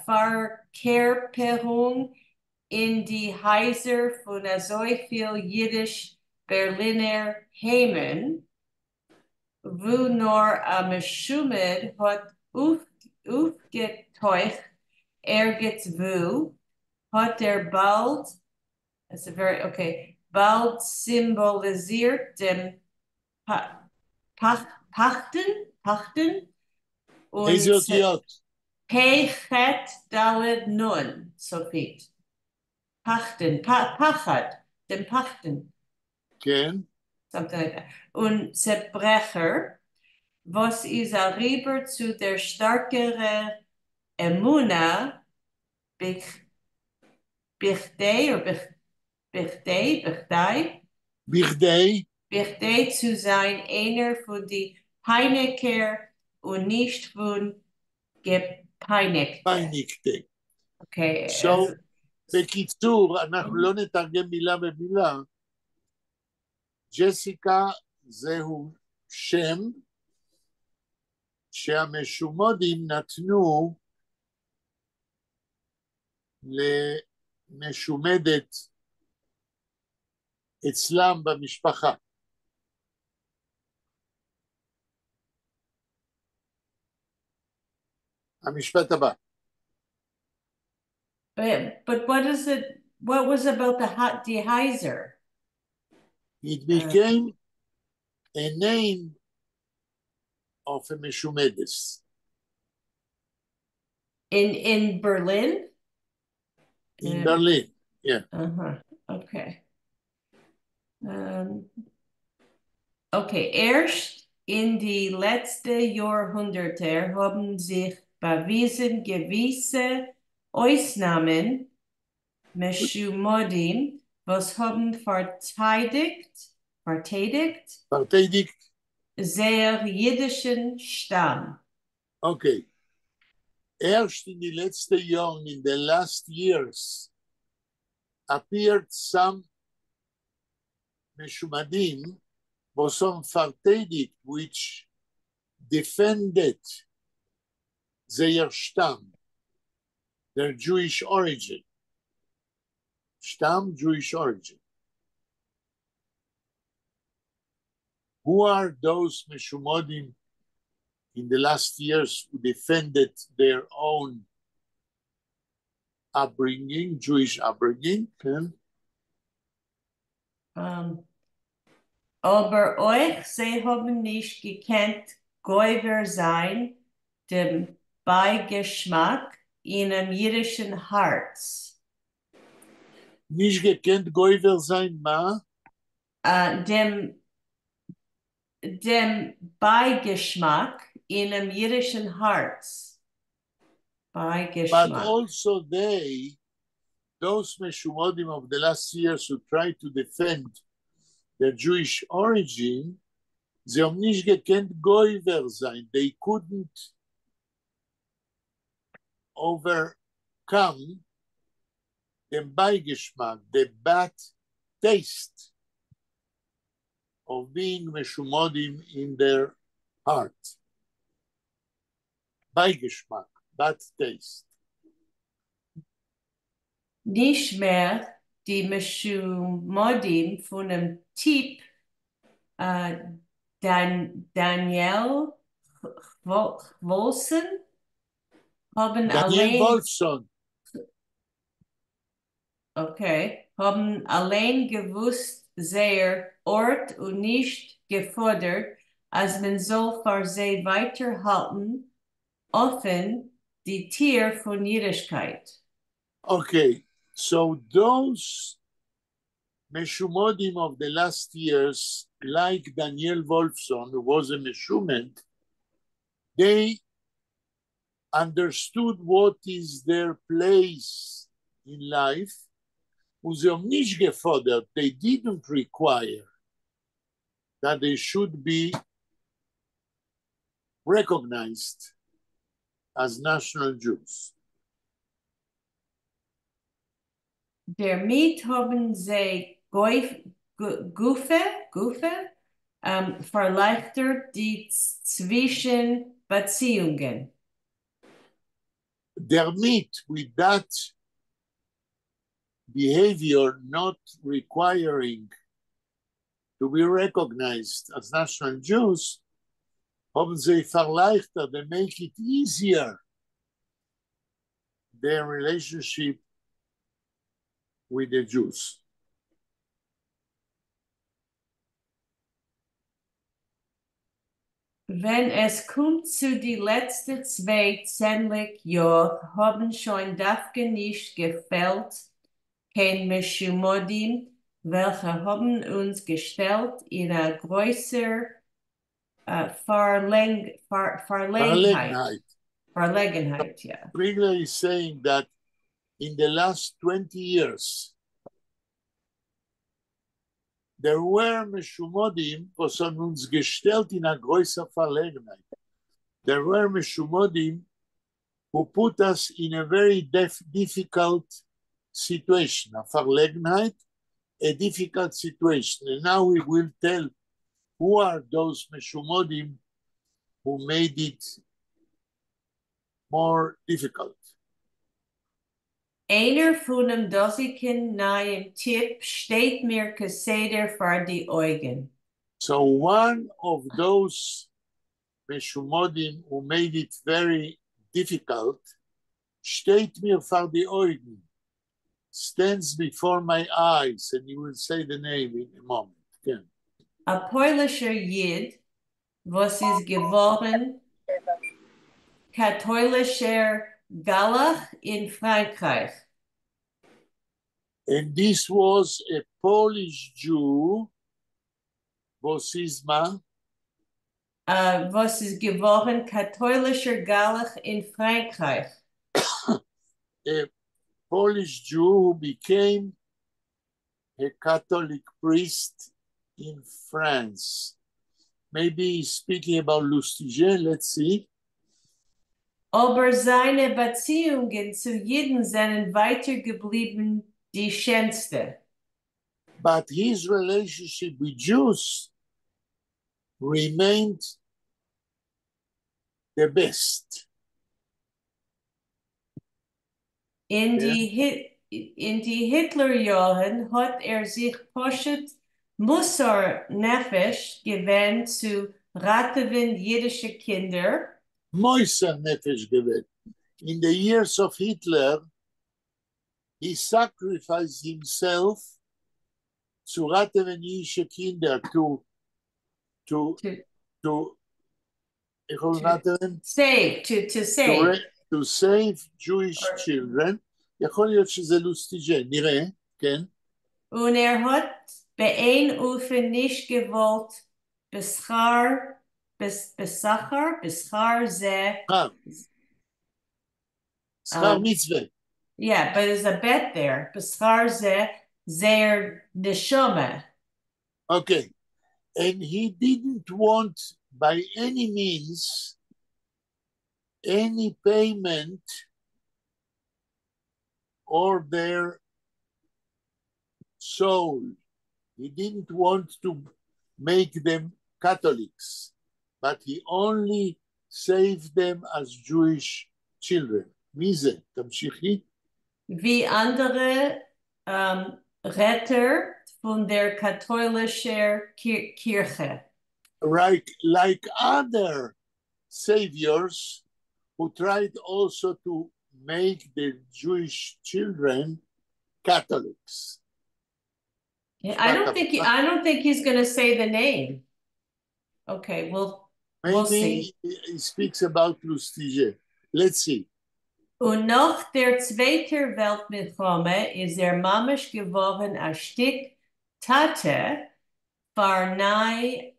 פֿאַרקערפּערונג אין די הײַזער פֿון אַזוי פֿיל ייִדיש־בערלינער היימען, וווּ נאָר אַ משומד האָט אויפֿגעטויכט ערגעץ וווּ, האָט ער באַלד, that's a very, okay, באַלד סימבאָליזירט דעם פּחדן, פּחדן, און איזה אותיות? פ' ח' ד' נ', סופית. פּחדן, פחד, דעם פּחדן. כן. Something like that. און צעברעכער, וואָס איז אַריבער צו דער שטאַרקערער אמונה בכדי, or בכדי, בכדי? בכדי. בכדי צו זײַן איינער פֿון די פּײַניקער און נישט פֿון געפּײַניקטע. פּײַניקטע. Okay. So, בקיצור, אנחנו לא נתרגם מילה במילה. ג'סיקה זהו שם שהמשומדים נתנו למשומדת אצלם במשפחה. המשפט הבא. But what is it, what was about the hot די הײַזער? It became a name of a משומדת. In Berlin? In Berlin, yeah. Okay. Okay, ערשט אין די לעצטע יאָרהונדערטער האָבן זיך באַוויזן געוויסע אויסנאַמען משומדים וואָס האָבן פֿאַרטיידיקט, פֿאַרטיידיקט, פֿאַרטיידיקט זייער ייִדישן שטאַם. Okay. ערשט אין די לעצטע יאָרן, in the last years, appeared some משומדים וואָס האָבן פֿאַרטיידיקט, which defended זייער שטאַם, their Jewish origin. שטאַם, Jewish origin. Who are those משומדים in the last years who defended their own upbringing, Jewish upbringing? כן? אָבער אויך זיי האָבן נישט געקענט גובר זײַן דעם בײַגעשמאַק אינעם ייִדישן האַרץ. נישט געקענט גובר זײַן מה? דעם בײַגעשמאַק אינעם ייִדישן האַרץ. בײַגעשמאַק. But also they, those משומדים of the last years who tried to defend their Jewish origin, זיי האָבן נישט געקענט גובר זײַן. They couldn't overcome דעם בײַגעשמאַק, the bad taste of being משומדים in their heart. בײַגעשמאַק, bad taste. נישט מער די משומדים פֿונעם טיפּ דניאל וואָלפֿסאָן האָבן דניאל אַליין וואָלפֿסאָן. Okay, האָבן אַליין געוווּסט זייער אָרט און נישט געפֿאָדערט, אַז מען זאָל פֿאַר זיי ווײַטער האַלטן אָפֿן די טיר פֿון ייִדישקייט. Okay, so those משומדים of the last years, like Daniel Wolfson, who was a משומד, they understood what is their place in life, און זיי האָבן נישט געפֿאָדערט, they didn't require that they should be recognized as national Jews. דערמיט האָבן זיי גופֿא פֿאַרלײַכטערט די צווישנבאַציִונגען. דערמיט, with that behavior not requiring to be recognized as national Jews, האָבן זיי פֿאַרלײַכטערט, they make it easier their relationship with the Jews. ווען עס קומט צו די לעצטע צוויי צענדליק יאָר האָבן שוין דווקא נישט געפֿעלט קיין משומדים, וועלכע האָבן אונדז געשטעלט אין אַ גרויסער פֿאַרלעגנהייט. פֿאַרלעגנהייט, yeah. Strigler is saying that in the last 20 years, there were משומדים וואָס האָבן אונדז געשטעלט אין אַ גרויסער פֿאַרלעגנהייט. There were משומדים who put us in a very difficult situation, אַ פֿאַרלעגנהייט, a difficult situation. And now we will tell who are those משומדים who made it more difficult. איינער פֿונעם דאָזיקן נײַעם טיפּ שטייט מיר כּסדר פֿאַר די אויגן. So one of those משומדים who made it very difficult שטייט מיר פֿאַר די אויגן, stands before my eyes, and you will say the name in a moment. כן. אַ פּוילישער ייִד, וואָס איז געוואָרן קאַטוילישער גלח אין פֿראַנקרײַך. And this was a Polish Jew, וואָס איז מה? וואָס איז געוואָרן קאַטוילישער גלח אין פֿראַנקרײַך. A Polish Jew who became a Catholic priest in France. Maybe he's speaking about Lustiger, let's see. אָבער זײַנע באַציִונגען צו ייִדן זענען ווײַטער געבליבן די שענסטע. But his relationship with Jews remained the best. אין די היטלער-יאָרן האָט ער זיך פּשוט מוסר־נפֿש געווען צו ראַטעווען ייִדישע קינדער. מוסר נפֿש געווען. In the years of Hitler, he sacrificed himself צו ראַטעווען ייִדישע קינדער, to איך וויל ראַטעווען? Save, to save. To save Jewish children. יכול להיות שזה לוסטיג'ן, נראה, כן. און ער האָט באין אופֿן נישט געוואָלט בשכר, בשכר, בשכר זה. שכר. שכר מצווה. Yeah, but there's a בית there. בשכר זה זייער נשמה. Okay. And he didn't want by any means any payment or their soul. He didn't want to make them Catholics, but he only saved them as Jewish children. מי זה? תמשיכי. ווי אַנדערע רעטער פֿון דער קאַטוילישער קירכע. Right, like other saviors who tried also to make the Jewish children Catholics. Yeah, I don't think he's going to say the name. Okay, we'll Maybe see. He speaks about Lustiger. Let's see. און נאָך דער צווייטער וועלט־מלחמה איז ער ממש געוואָרן אַ שטיק טאַטע פֿאַר נײַ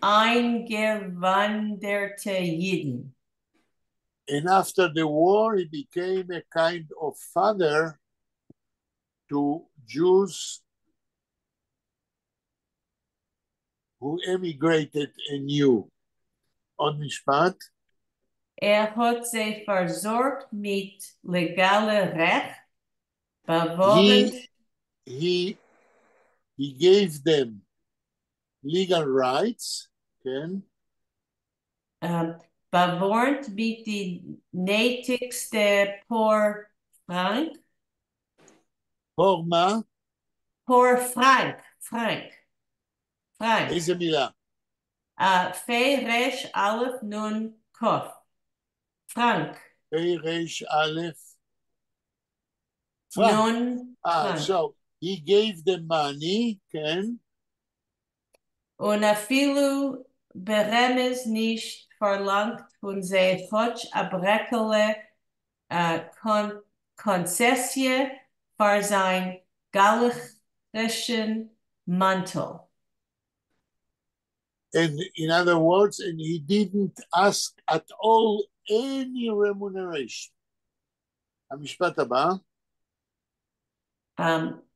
אײַנגעוואַנדערטע ייִדן. And after the war, he became a kind of father to Jews who emigrated anew. עוד משפט. ער האָט זיי פֿאַרזאָרגט מיט לעגאַלע רעכט, באַוואָרנט He gave them legal rights, כן? באַוואָרנט מיט די נייטיקסטע פּאָר פֿראַנק. פּאָר מה? פּאָר פֿראַנק, פֿראַנק. פֿראַנק. איזה מילה? פֿה ריש אלף נון קוף. פֿראַנק. פֿה ריש אלף. פֿראַנק. נון פֿראַנק. So he gave them money, כן? און אַפֿילו ברמז נישט פֿאַרלאַנגט פֿון זיי כאָטש אַ ברעקעלע קאָנצעסיע פֿאַר זײַן גלחישן מאַנטל. And in other words, and he didn't ask at all any remuneration. המשפט הבא.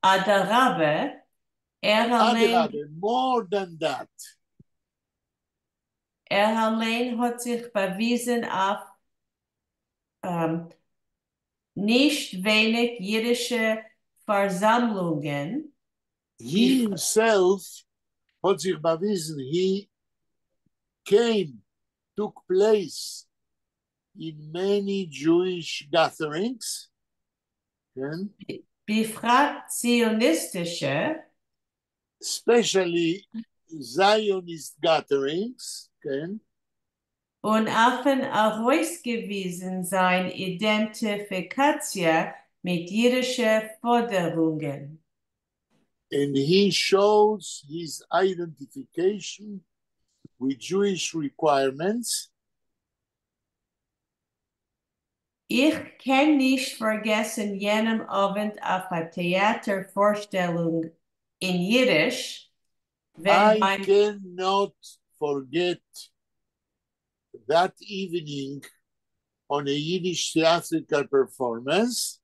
אדרבה, ער אַליין אדרבה, more than that. ער אַליין האָט זיך באַוויזן אויף נישט ווייניק ייִדישע פֿאַרזאַמלונגען. He himself האָט זיך באַוויזן, he came, took place in many Jewish gatherings. כן? בפֿרט ציוניסטישע. Especially Zionist gatherings, כן? און אָפֿן אַרויסגעוויזן זײַן אידענטיפֿיקאַציע מיט ייִדישע פֿאָדערונגען. And he shows his identification with Jewish requirements. איך קען נישט פֿאַרגעסן יענעם אָוונט אויף אַ טעאַטער־פֿאָרשטעלונג אין ייִדיש, ווען I בײַם cannot forget that evening on a Yiddish theatrical performance.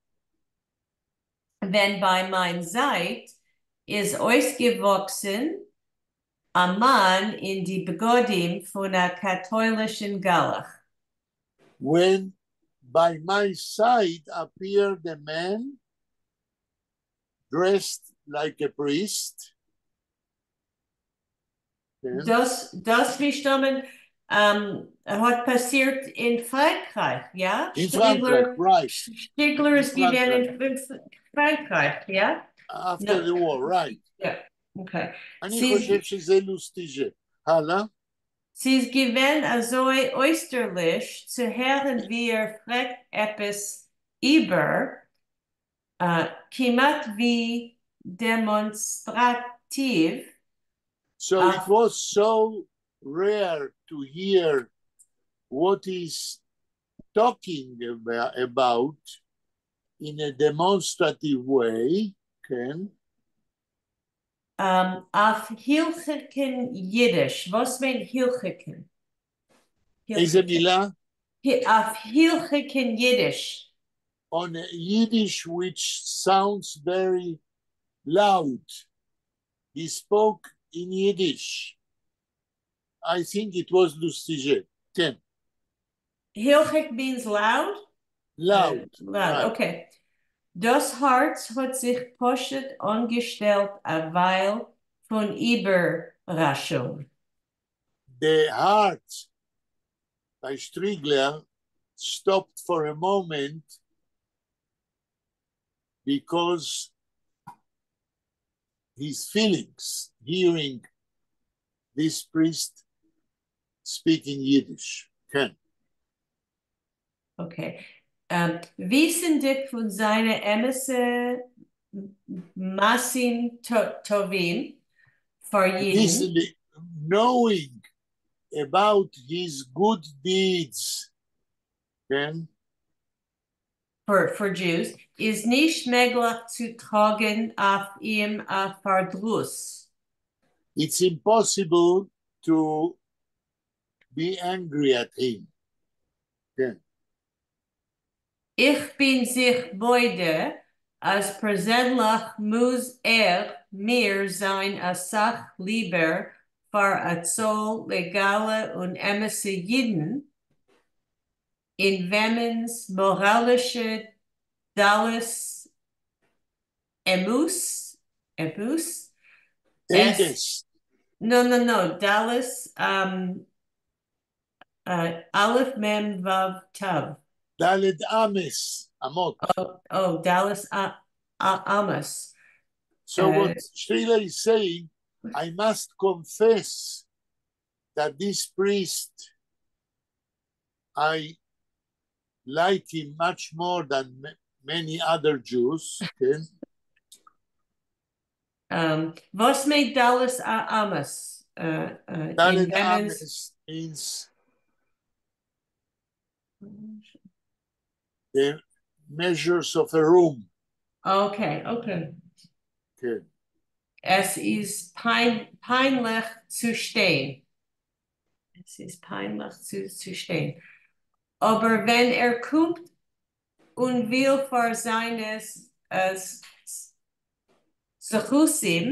ווען בײַ מײַן זײַט איז אויסגעוואוקסן אַ מאַן אין די בגדים פֿון אַ קאַטוילישן גלח. When by my side appeared a man dressed like a priest. כן. דאָס מסתּמא האָט פּאַסירט אין פֿראַנקרײַך, יאָ? אין פֿראַנקרײַך, right. שטריגלער איז געווען אין פֿראַנקרײַך, יאָ? After the war, right. Yeah, okay. אני חושב שזה לוסטיג'ה. הלאה. ס'איז געווען אַזוי אויסטערליש צו הערן ווי ער פֿרעגט עפּעס איבער, כּמעט ווי דעמאָנסטראַטיוו. So it was so rare to hear what he's talking about in a demonstrative way, כן? אויף הילכיקן ייִדיש. וואָס מיינט הילכיקן? איזה מילה? אויף הילכיקן ייִדיש. On a Yiddish which sounds very loud. He spoke in Yiddish. I think it was Lustiger. כן. הילכיק means loud? Loud. Loud, right. Okay. דאָס האַרץ האָט זיך פּשוט אָנגעשטעלט אַ ווײַל פֿון איבערראַשונג. The heart by Strigler stopped for a moment because His feelings hearing this priest speaking Yiddish. כן. Okay. וויסנדיק פֿון זײַנע אמתע מעשׂים טובֿים פֿאַר ייִדן. וויסנדיק, knowing about his good deeds, כן? For Jews, איז נישט מעגלעך צו טראָגן אויף אים אַ פֿאַרדרוס. It's impossible to be angry at him. כן. איך בין זיך מודה, אַז פּערזענלעך מוז ער מיר זײַן אַ סך ליבער פֿאַר אַ צאָל לעגאַלע און אמתע ייִדן, אין וועמענס מאָראַלישע דלות אמות, אמות, עדות. No, דלות, אלף מם וו תו. דלת אמות, אמות. Oh, דלת אמות. So what Strigler is saying, I must confess that this priest, I like him much more than many other Jews. Okay? וואָס מיינט דלת אמות? דלת אמות means the measures of a room. Okay. Okay. עס איז פּײַנלעך צו שטיין. עס איז פּײַנלעך צו שטיין. אָבער ווען ער קומט און וויל פֿאַר זײַנע זכותים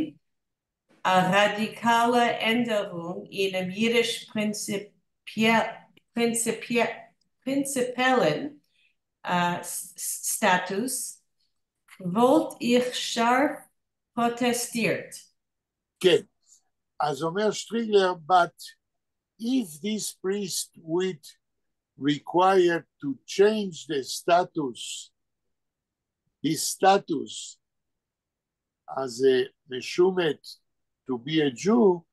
אַ ראַדיקאַלע ענדערונג אינעם ייִדיש פּרינציפּיעלן סטאַטוס, וואָלט איך שאַרף פּראָטעסטירט. כן. אז אומר שטריגלר, but if this priest would require to change the status, his status as a משומד to be a Jew,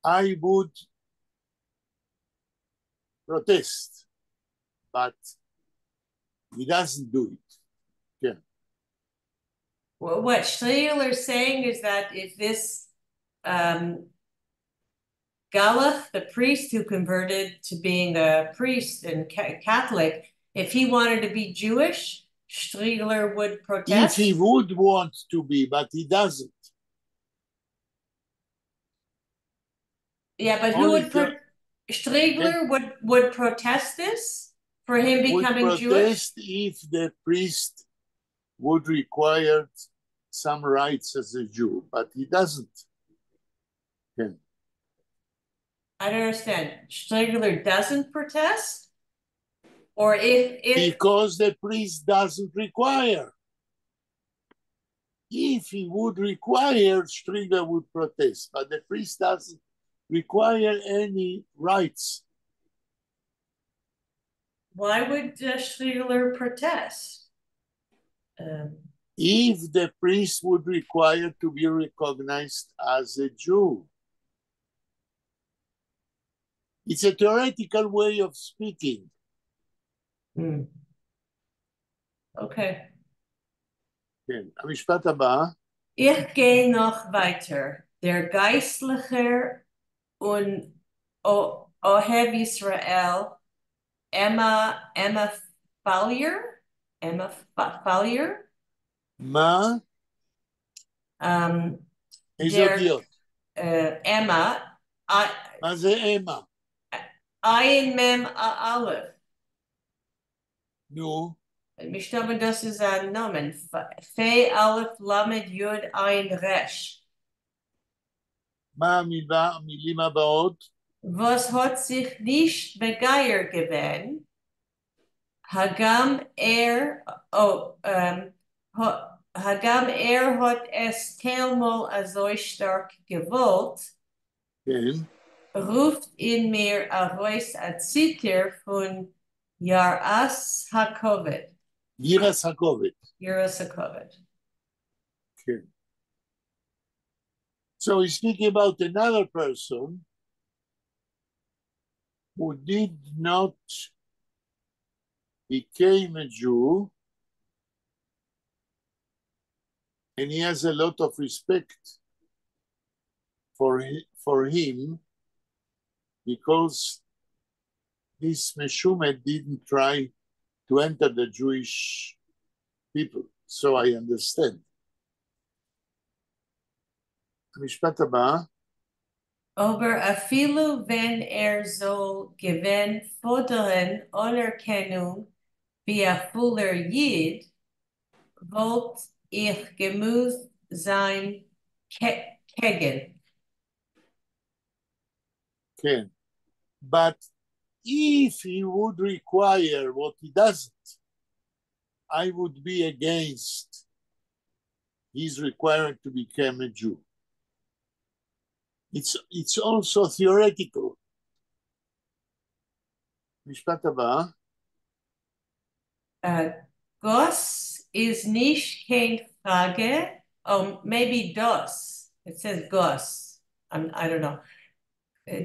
I would protest, but he doesn't do it. Yeah. Well, what Strigler is saying is that if this גלח, the priest who converted to being a priest and Catholic, if he wanted to be Jewish, Strigler would protest. If he would want to be, but he doesn't. Yeah, but who Only would Strigler would protest this for him Would becoming Jewish? Protest if the priest would require some rights as a Jew, but he doesn't. Yeah. I don't understand. Strigler doesn't protest? Or if Because the priest doesn't require. If he would require, Strigler would protest, but the priest doesn't require any rights. Why would Strigler protest? If the priest would require to be recognized as a Jew. It's a theoretical way of speaking. Okay. כן, המשפט הבא. איך גיי נאָך ווײַטער. דער גײַסטלעכער און אוהב ישראל, Emma Fallier? Emma Fallier? מה? איזה אותיות? Emma. מה זה אמה? עין מם אלף. נו. מסתּמא דאָס איז אַ נאָמען. פֿא אלף למד יוד עין ריש. מה המילים הבאות? וואָס האָט זיך נישט מגייר געווען, הגם ער האָט עס טיילמאָל אַזוי שטאַרק געוואָלט, כן. רופֿט אין מיר אַרויס אַ ציטער פֿון יראת הכּבֿוד. יראת הכּבֿוד. יראת הכּבֿוד. כן. So he's speaking about another person who did not became a Jew, and he has a lot of respect for him because this משומד didn't try to enter the Jewish people, so I understand. המשפט הבא. אָבער אַפֿילו ווען ער זאָל געווען פֿאָדערן אָנערקענונג ווי אַ פֿולער ייִד, וואָלט איך געמוזט זײַן קעגן. כן. But if he would require what he doesn't, I would be against his requirement to become a Jew. It's also theoretical. משפט הבא. גאָס איז נישט קיין פֿראַגע. Oh, maybe דאָס. It says גאָס. I don't know.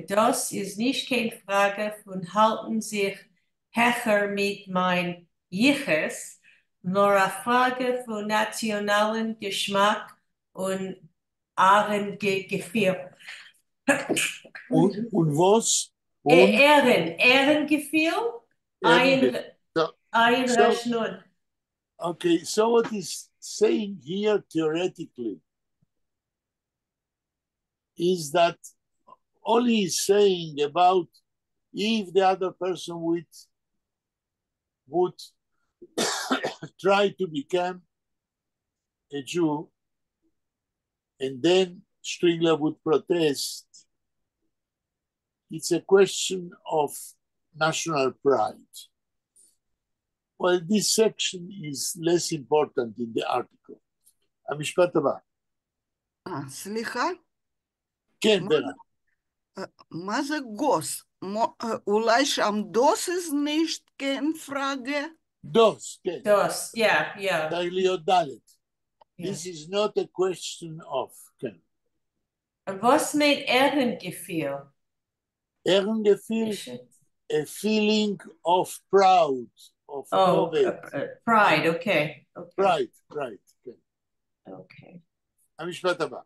דאָס איז נישט קיין פֿראַגע פֿון האַלטן זיך העכער מיט מײַן ייִחוס, נאָר אַ פֿראַגע פֿון נאַציאָנאַלן געשמאַק און ערנגעפֿיל. און וואָס? ערנגעפֿיל? עיין ריש נון. Okay, so what he's saying here theoretically is that all he's saying about if the other person would try to become a Jew, and then Strigler would protest, it's a question of national pride. Well, this section is less important in the article. המשפט הבא. סליחה? כן, ורה. מה זה גוס? אולי שם דאָס איז נישט קיין פֿראַגע? דאָס, כן. דאָס, yeah. צריך להיות ד'. This is not a question of, כן. וואָס מיינט ערנגעפֿיל? ערנגעפֿיל, a feeling of proud, of Oh, כבוד. Pride, okay. Pride, כן. Okay. המשפט הבא.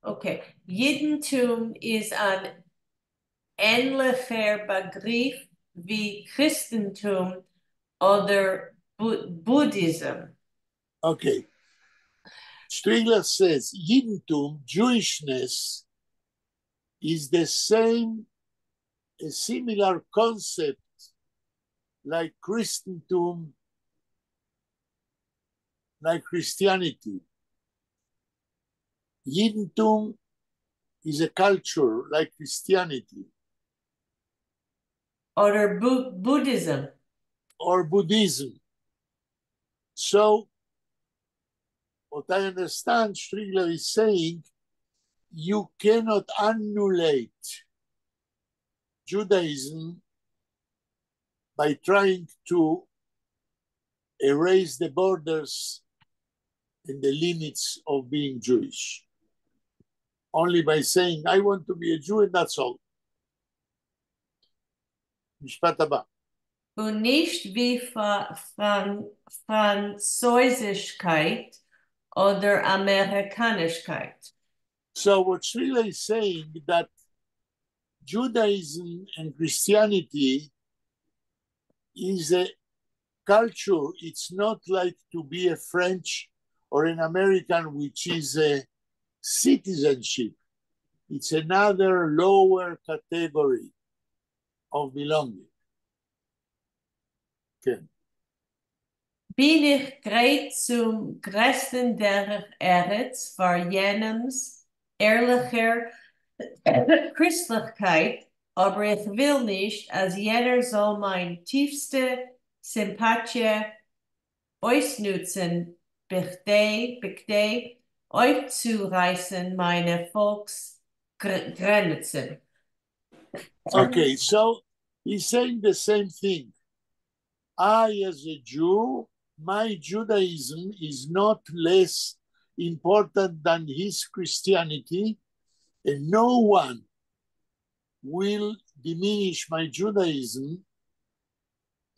Okay. ייִדנטום איז אַן ענלעכער באַגריף ווי קריסטנטום אָדער בודהיזם. Okay. Strigler says ייִדנטום, Jewishness, is the same, a similar concept like קריסטנטום, like Christianity. ייִדנטום is a culture like Christianity. Or Buddhism. Or Buddhism. So, what I understand Strigler is saying, you cannot annulate Judaism by trying to erase the borders and the limits of being Jewish. Only by saying, "I want to be a Jew," and that's all. משפט הבא. און נישט ווי פֿראַנצויזישקייט אָדער אַמעריקאַנישקייט. So what Strigler is saying, that Judaism and Christianity is a culture. It's not like to be a French or an American, which is a citizenship. It's another lower category of belonging. כן. בין איך גרייט צום גרעסטן דרך־ארץ פֿאַר יענעמס ערלעכער קריסטלעכקייט, אָבער איך וויל נישט, אַז יענער זאָל מײַן טיפֿסטע סימפּאַטיע אויסנוצן, בכדי אויפֿצורײַסן מײַנע פֿאָלקס־גרענעצן. Okay, so he's saying the same thing. I, as a Jew, my Judaism is not less important than his Christianity, and no one will diminish my Judaism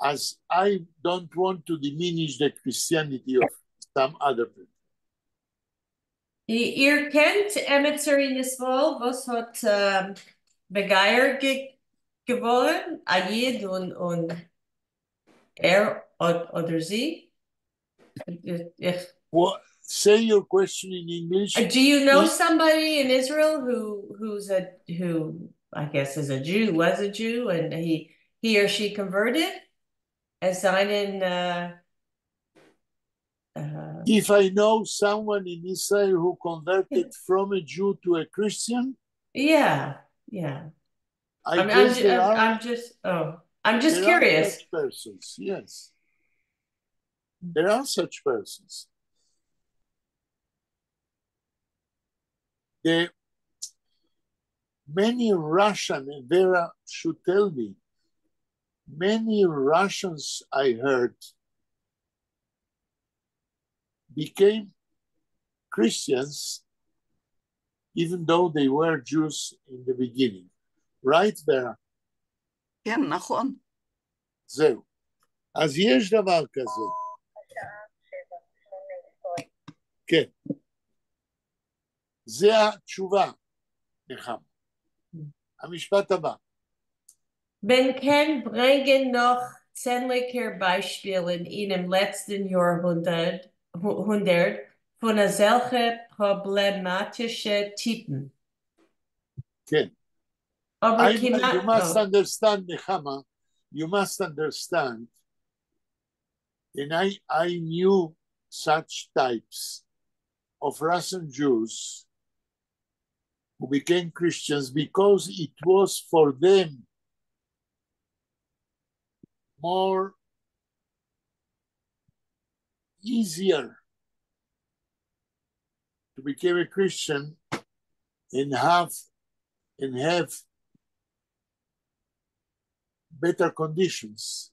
as I don't want to diminish the Christianity of some other people. איר קענט עמעצער אין ישׂראל, וואָס האָט מגייר געוואָרן, אַ ייִד און ער אָדער זי? איך, What, say your question in English. Do you know somebody in Israel who I guess is a Jew, was a Jew, and he or she converted? עס זײַנען If I know someone in Israel who converted from a Jew to a Christian? Yeah. I I'm, guess I'm, there I'm, are I'm just, oh, I'm just there are curious. such persons, yes. There are such persons. The many Russian, and Vera should tell me, many Russians I heard became Christians even though they were Jews in the beginning. Right, Vera? כן, נכון. זהו. אז יש דבר כזה. כן. זה התשובה, נחמה. המשפט הבא. מען קען ברענגען נאָך צענדליקער בײַשפּילן אינעם לעצטן יאָרהונדערט הונדערט פֿון אַזעלכע פּראָבלעמאַטישע טיפּן. כן. אָבער You must כּמעט, oh. understand, Nechama, you must understand, and I knew such types of Russian Jews who became Christians because it was for them more easier to become a Christian and have better conditions.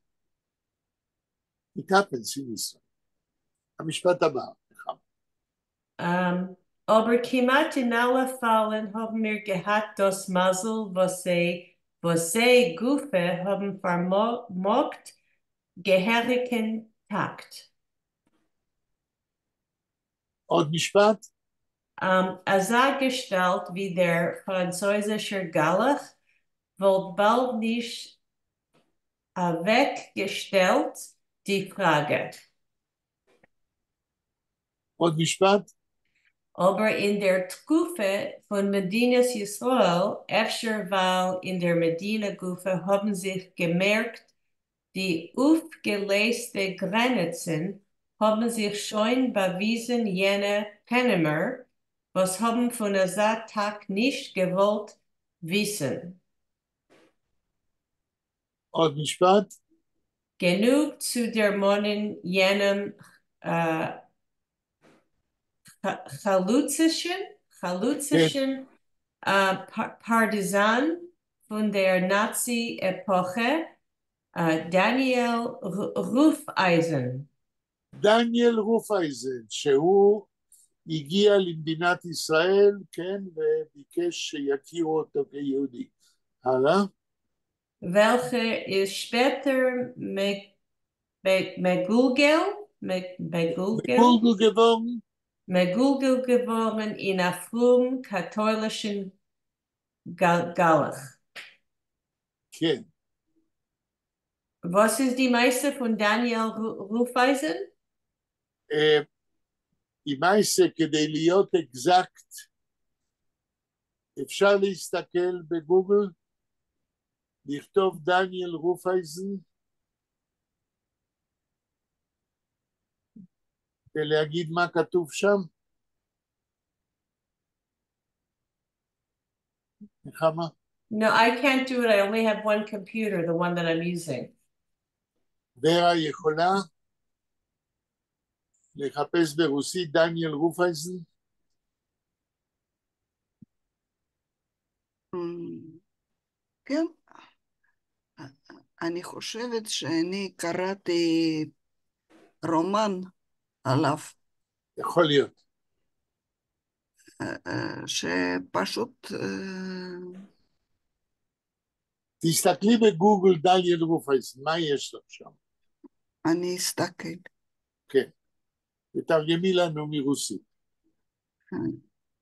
It happens in Israel. המשפט הבא. אָבער כּמעט אין אַלע פֿאַלן האָבן מיר געהאַט דאָס מזל, וואָס זיי גופֿא האָבן פֿאַרמאָגט געהעריקן טאַקט. עוד משפט? אַזאַ געשטאַלט ווי דער פֿראַנצויזישער גלח וואָלט באַלד נישט אַוועקגעשטעלט די פֿראַגע. עוד משפט? אָבער אין דער תּקופֿה פֿון מדינת ישׂראל, אפֿשר ווײַל אין דער מדינה גופֿא האָבן זיך געמערקט די אויפֿגעלייזטע גרענעצן, האָבן זיך שוין באַוויזן יענע פּנימער, וואָס האָבן פֿון אַזאַ טאַקט נישט געוואָלט וויסן. עוד משפט? גענוג צו דערמאָנען יענעם חלוצישן פּאַרטיזאַן פֿון דער נאַצי-עפּאָכע, דניאל רופֿאייזן. דניאל רופאייזן, שהוא הגיע למדינת ישראל, כן, וביקש שיכירו אותו כיהודי. הלאה? וועלכער איז שפּעטער מגולגל, מגולגל, מגולגל געוואָרן? מגולגל געוואָרן אין אַ פֿרום קאַטוילישן גלח. כן. וואָס איז די מעשׂה פֿון דניאל רופאייזן? די מעשׂה, כדי להיות exact, אפשר להסתכל בגוגל, לכתוב דניאל רופאייזן, ולהגיד מה כתוב שם? נחמה? No, I can't do it. I only have one computer, the one that I'm using. ורה יכולה לחפש ברוסית דניאל רופאייזן? כן. אני חושבת שאני קראתי רומן עליו. יכול להיות. שפשוט. תסתכלי בגוגל דניאל רופייזן, מה יש לך שם? אני אסתכל. כן. ותרגמי לנו מרוסית.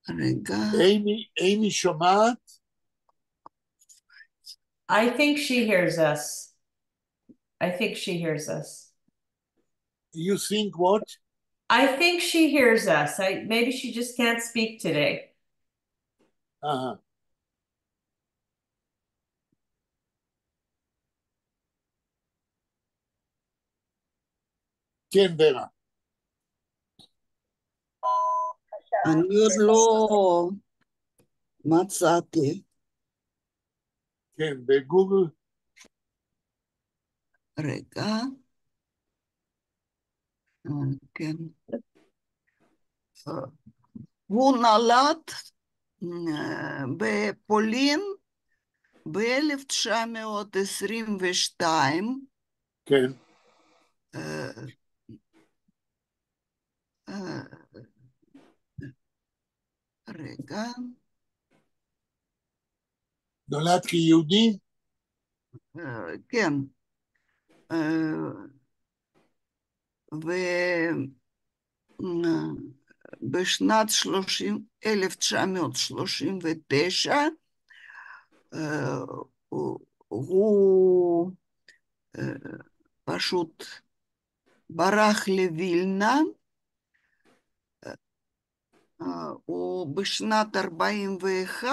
רגע. אימי שומעת? I think she hears us. I think she hears us. You think what? I think she hears us. Maybe she just can't speak today. כן, ורה. אני עוד לא מצאתי. כן, בגוגל. רגע. כן. הוא נולד בפולין ב-1922. כן. רגע. נולד כיהודי? כן. ובשנת 1939 הוא פשוט ברח לווילנה, ובשנת 41,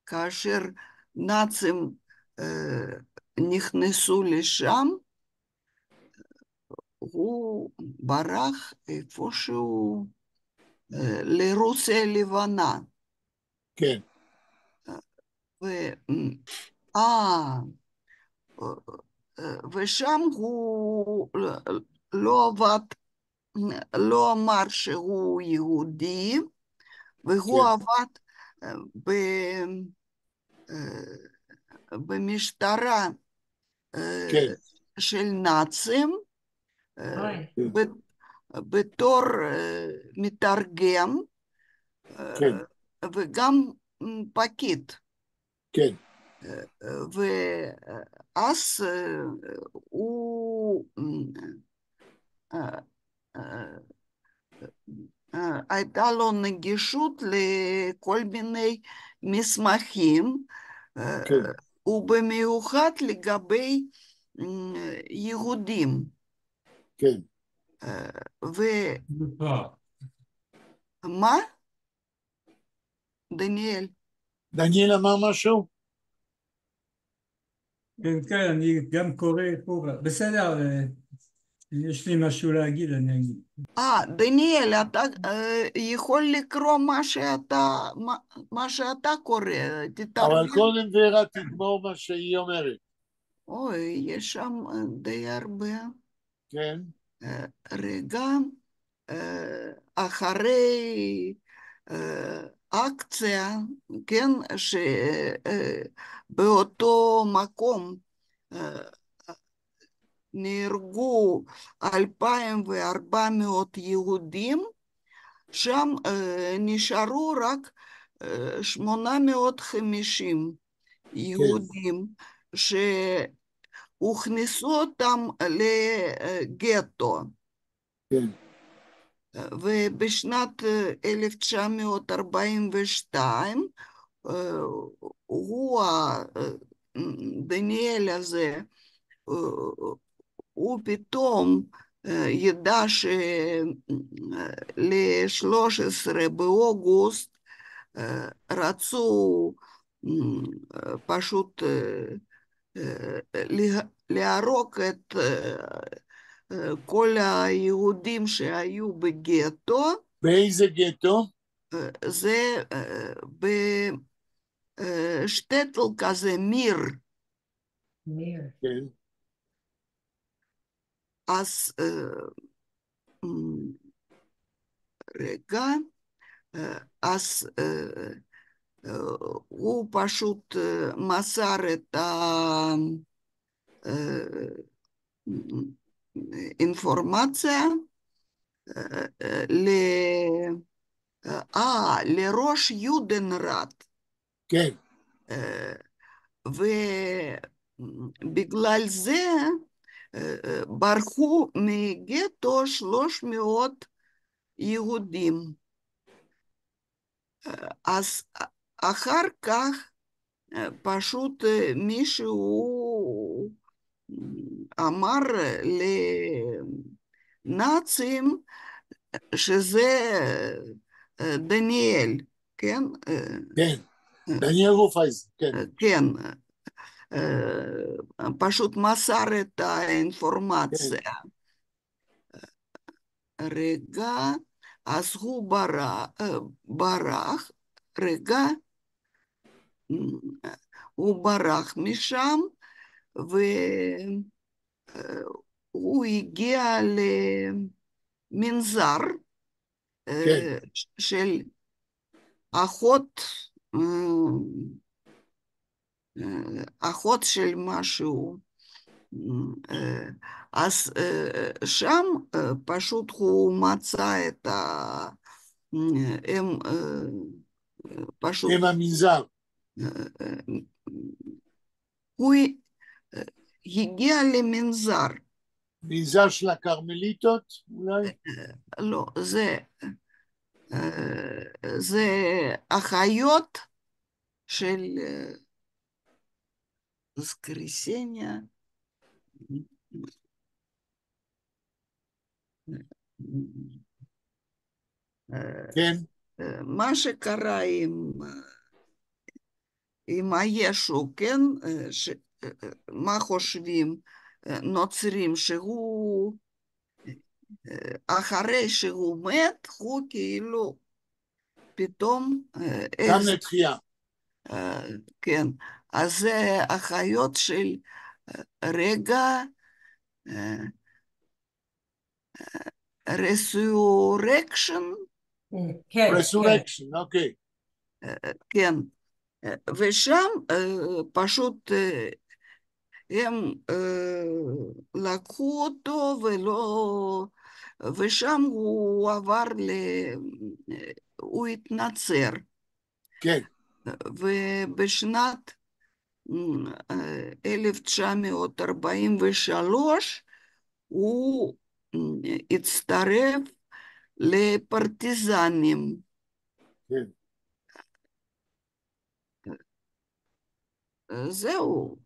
כאשר נאצים נכנסו לשם, הוא ברח איפשהו לרוסיה הלבנה. כן. ושם הוא לא עבד, לא אמר שהוא יהודי, והוא עבד במשטרה של נאצים, בתור מתרגם, וגם פקיד. כן. ואז הוא הייתה לו נגישות לכל מיני מסמכים, ובמיוחד לגבי יהודים. כן. מה? דניאל. דניאל אמר משהו? כן, כן, אני גם קורא פה. בסדר, יש לי משהו להגיד, אני אגיד. דניאל, אתה יכול לקרוא מה שאתה קורא, תתרגם. אבל קודם ורה תגמור מה שהיא אומרת. אוי, יש שם די הרבה. כן. רגע, אחרי אקציה, כן, שבאותו מקום נהרגו 2,400 יהודים, שם נשארו רק 850 יהודים, שהוכנסו אותם לגטו. כן. ובשנת 1942, הוא, דניאל הזה, הוא פתאום ידע של-13 באוגוסט רצו פשוט להרוג את כל היהודים שהיו בגטו. באיזה גטו? זה בשטטל כזה, מיר. מיר. כן. אז רגע, אז הוא פשוט מסר את האינפורמציה לראש יודנראט. כן. ובגלל זה ברחו מגטו 300 יהודים. אז אחר כך פשוט מישהו אמר לנאצים שזה דניאל, כן? כן, דניאל רופייזן, כן. כן, פשוט מסר את האינפורמציה. רגע, אז הוא ברח, רגע, הוא ברח משם, והוא הגיע למנזר של אחות, אחות של משהו. אז שם פשוט הוא מצא את ה... הם פשוט... הם המנזר. הוא הגיע למנזר. מנזר של הכרמליטות אולי? לא, זה אחיות של воскресенье. כן. מה שקרה עם הישו, כן? מה חושבים נוצרים? שהוא אחרי שהוא מת, הוא כאילו פתאום... קם לתחייה. כן, אז זה אחיות של רגע resurrection. כן, resurrection, אוקיי. כן, ושם פשוט הם לקחו אותו ולא... ושם הוא עבר ל... הוא התנצר. כן. ובשנת 1943 הוא הצטרף לפרטיזנים. כן. זהו.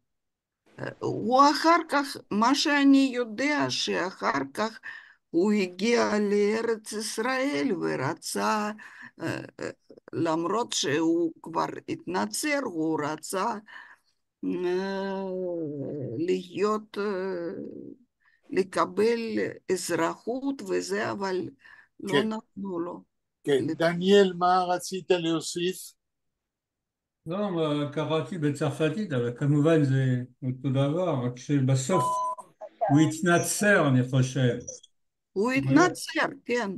הוא אחר כך, מה שאני יודע, שאחר כך הוא הגיע לארץ ישראל ורצה, למרות שהוא כבר התנצר, הוא רצה להיות, לקבל אזרחות וזה, אבל לא נתנו לו. כן, דניאל, מה רצית להוסיף? לא, קראתי בצרפתית, אבל כמובן זה אותו דבר, רק שבסוף הוא התנצר, אני חושב. הוא התנצר, כן.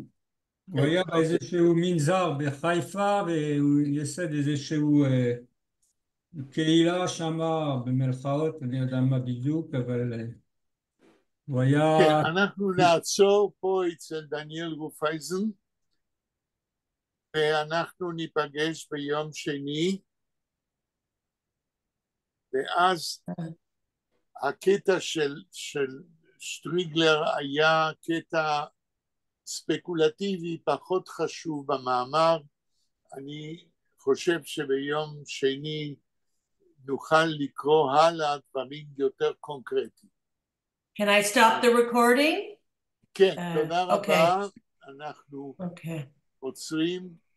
הוא היה באיזשהו מנזר בחיפה, והוא ייסד איזשהו קהילה שמה, במרכאות, אני יודע מה בדיוק, אבל הוא היה... כן, אנחנו נעצור פה אצל דניאל רופייזן, ואנחנו ניפגש ביום שני, ואז הקטע של שטריגלר היה קטע ספקולטיבי פחות חשוב במאמר. אני חושב שביום שני נוכל לקרוא הלאה דברים יותר קונקרטיים. Can I stop the recording? כן, תודה רבה. אנחנו עוצרים.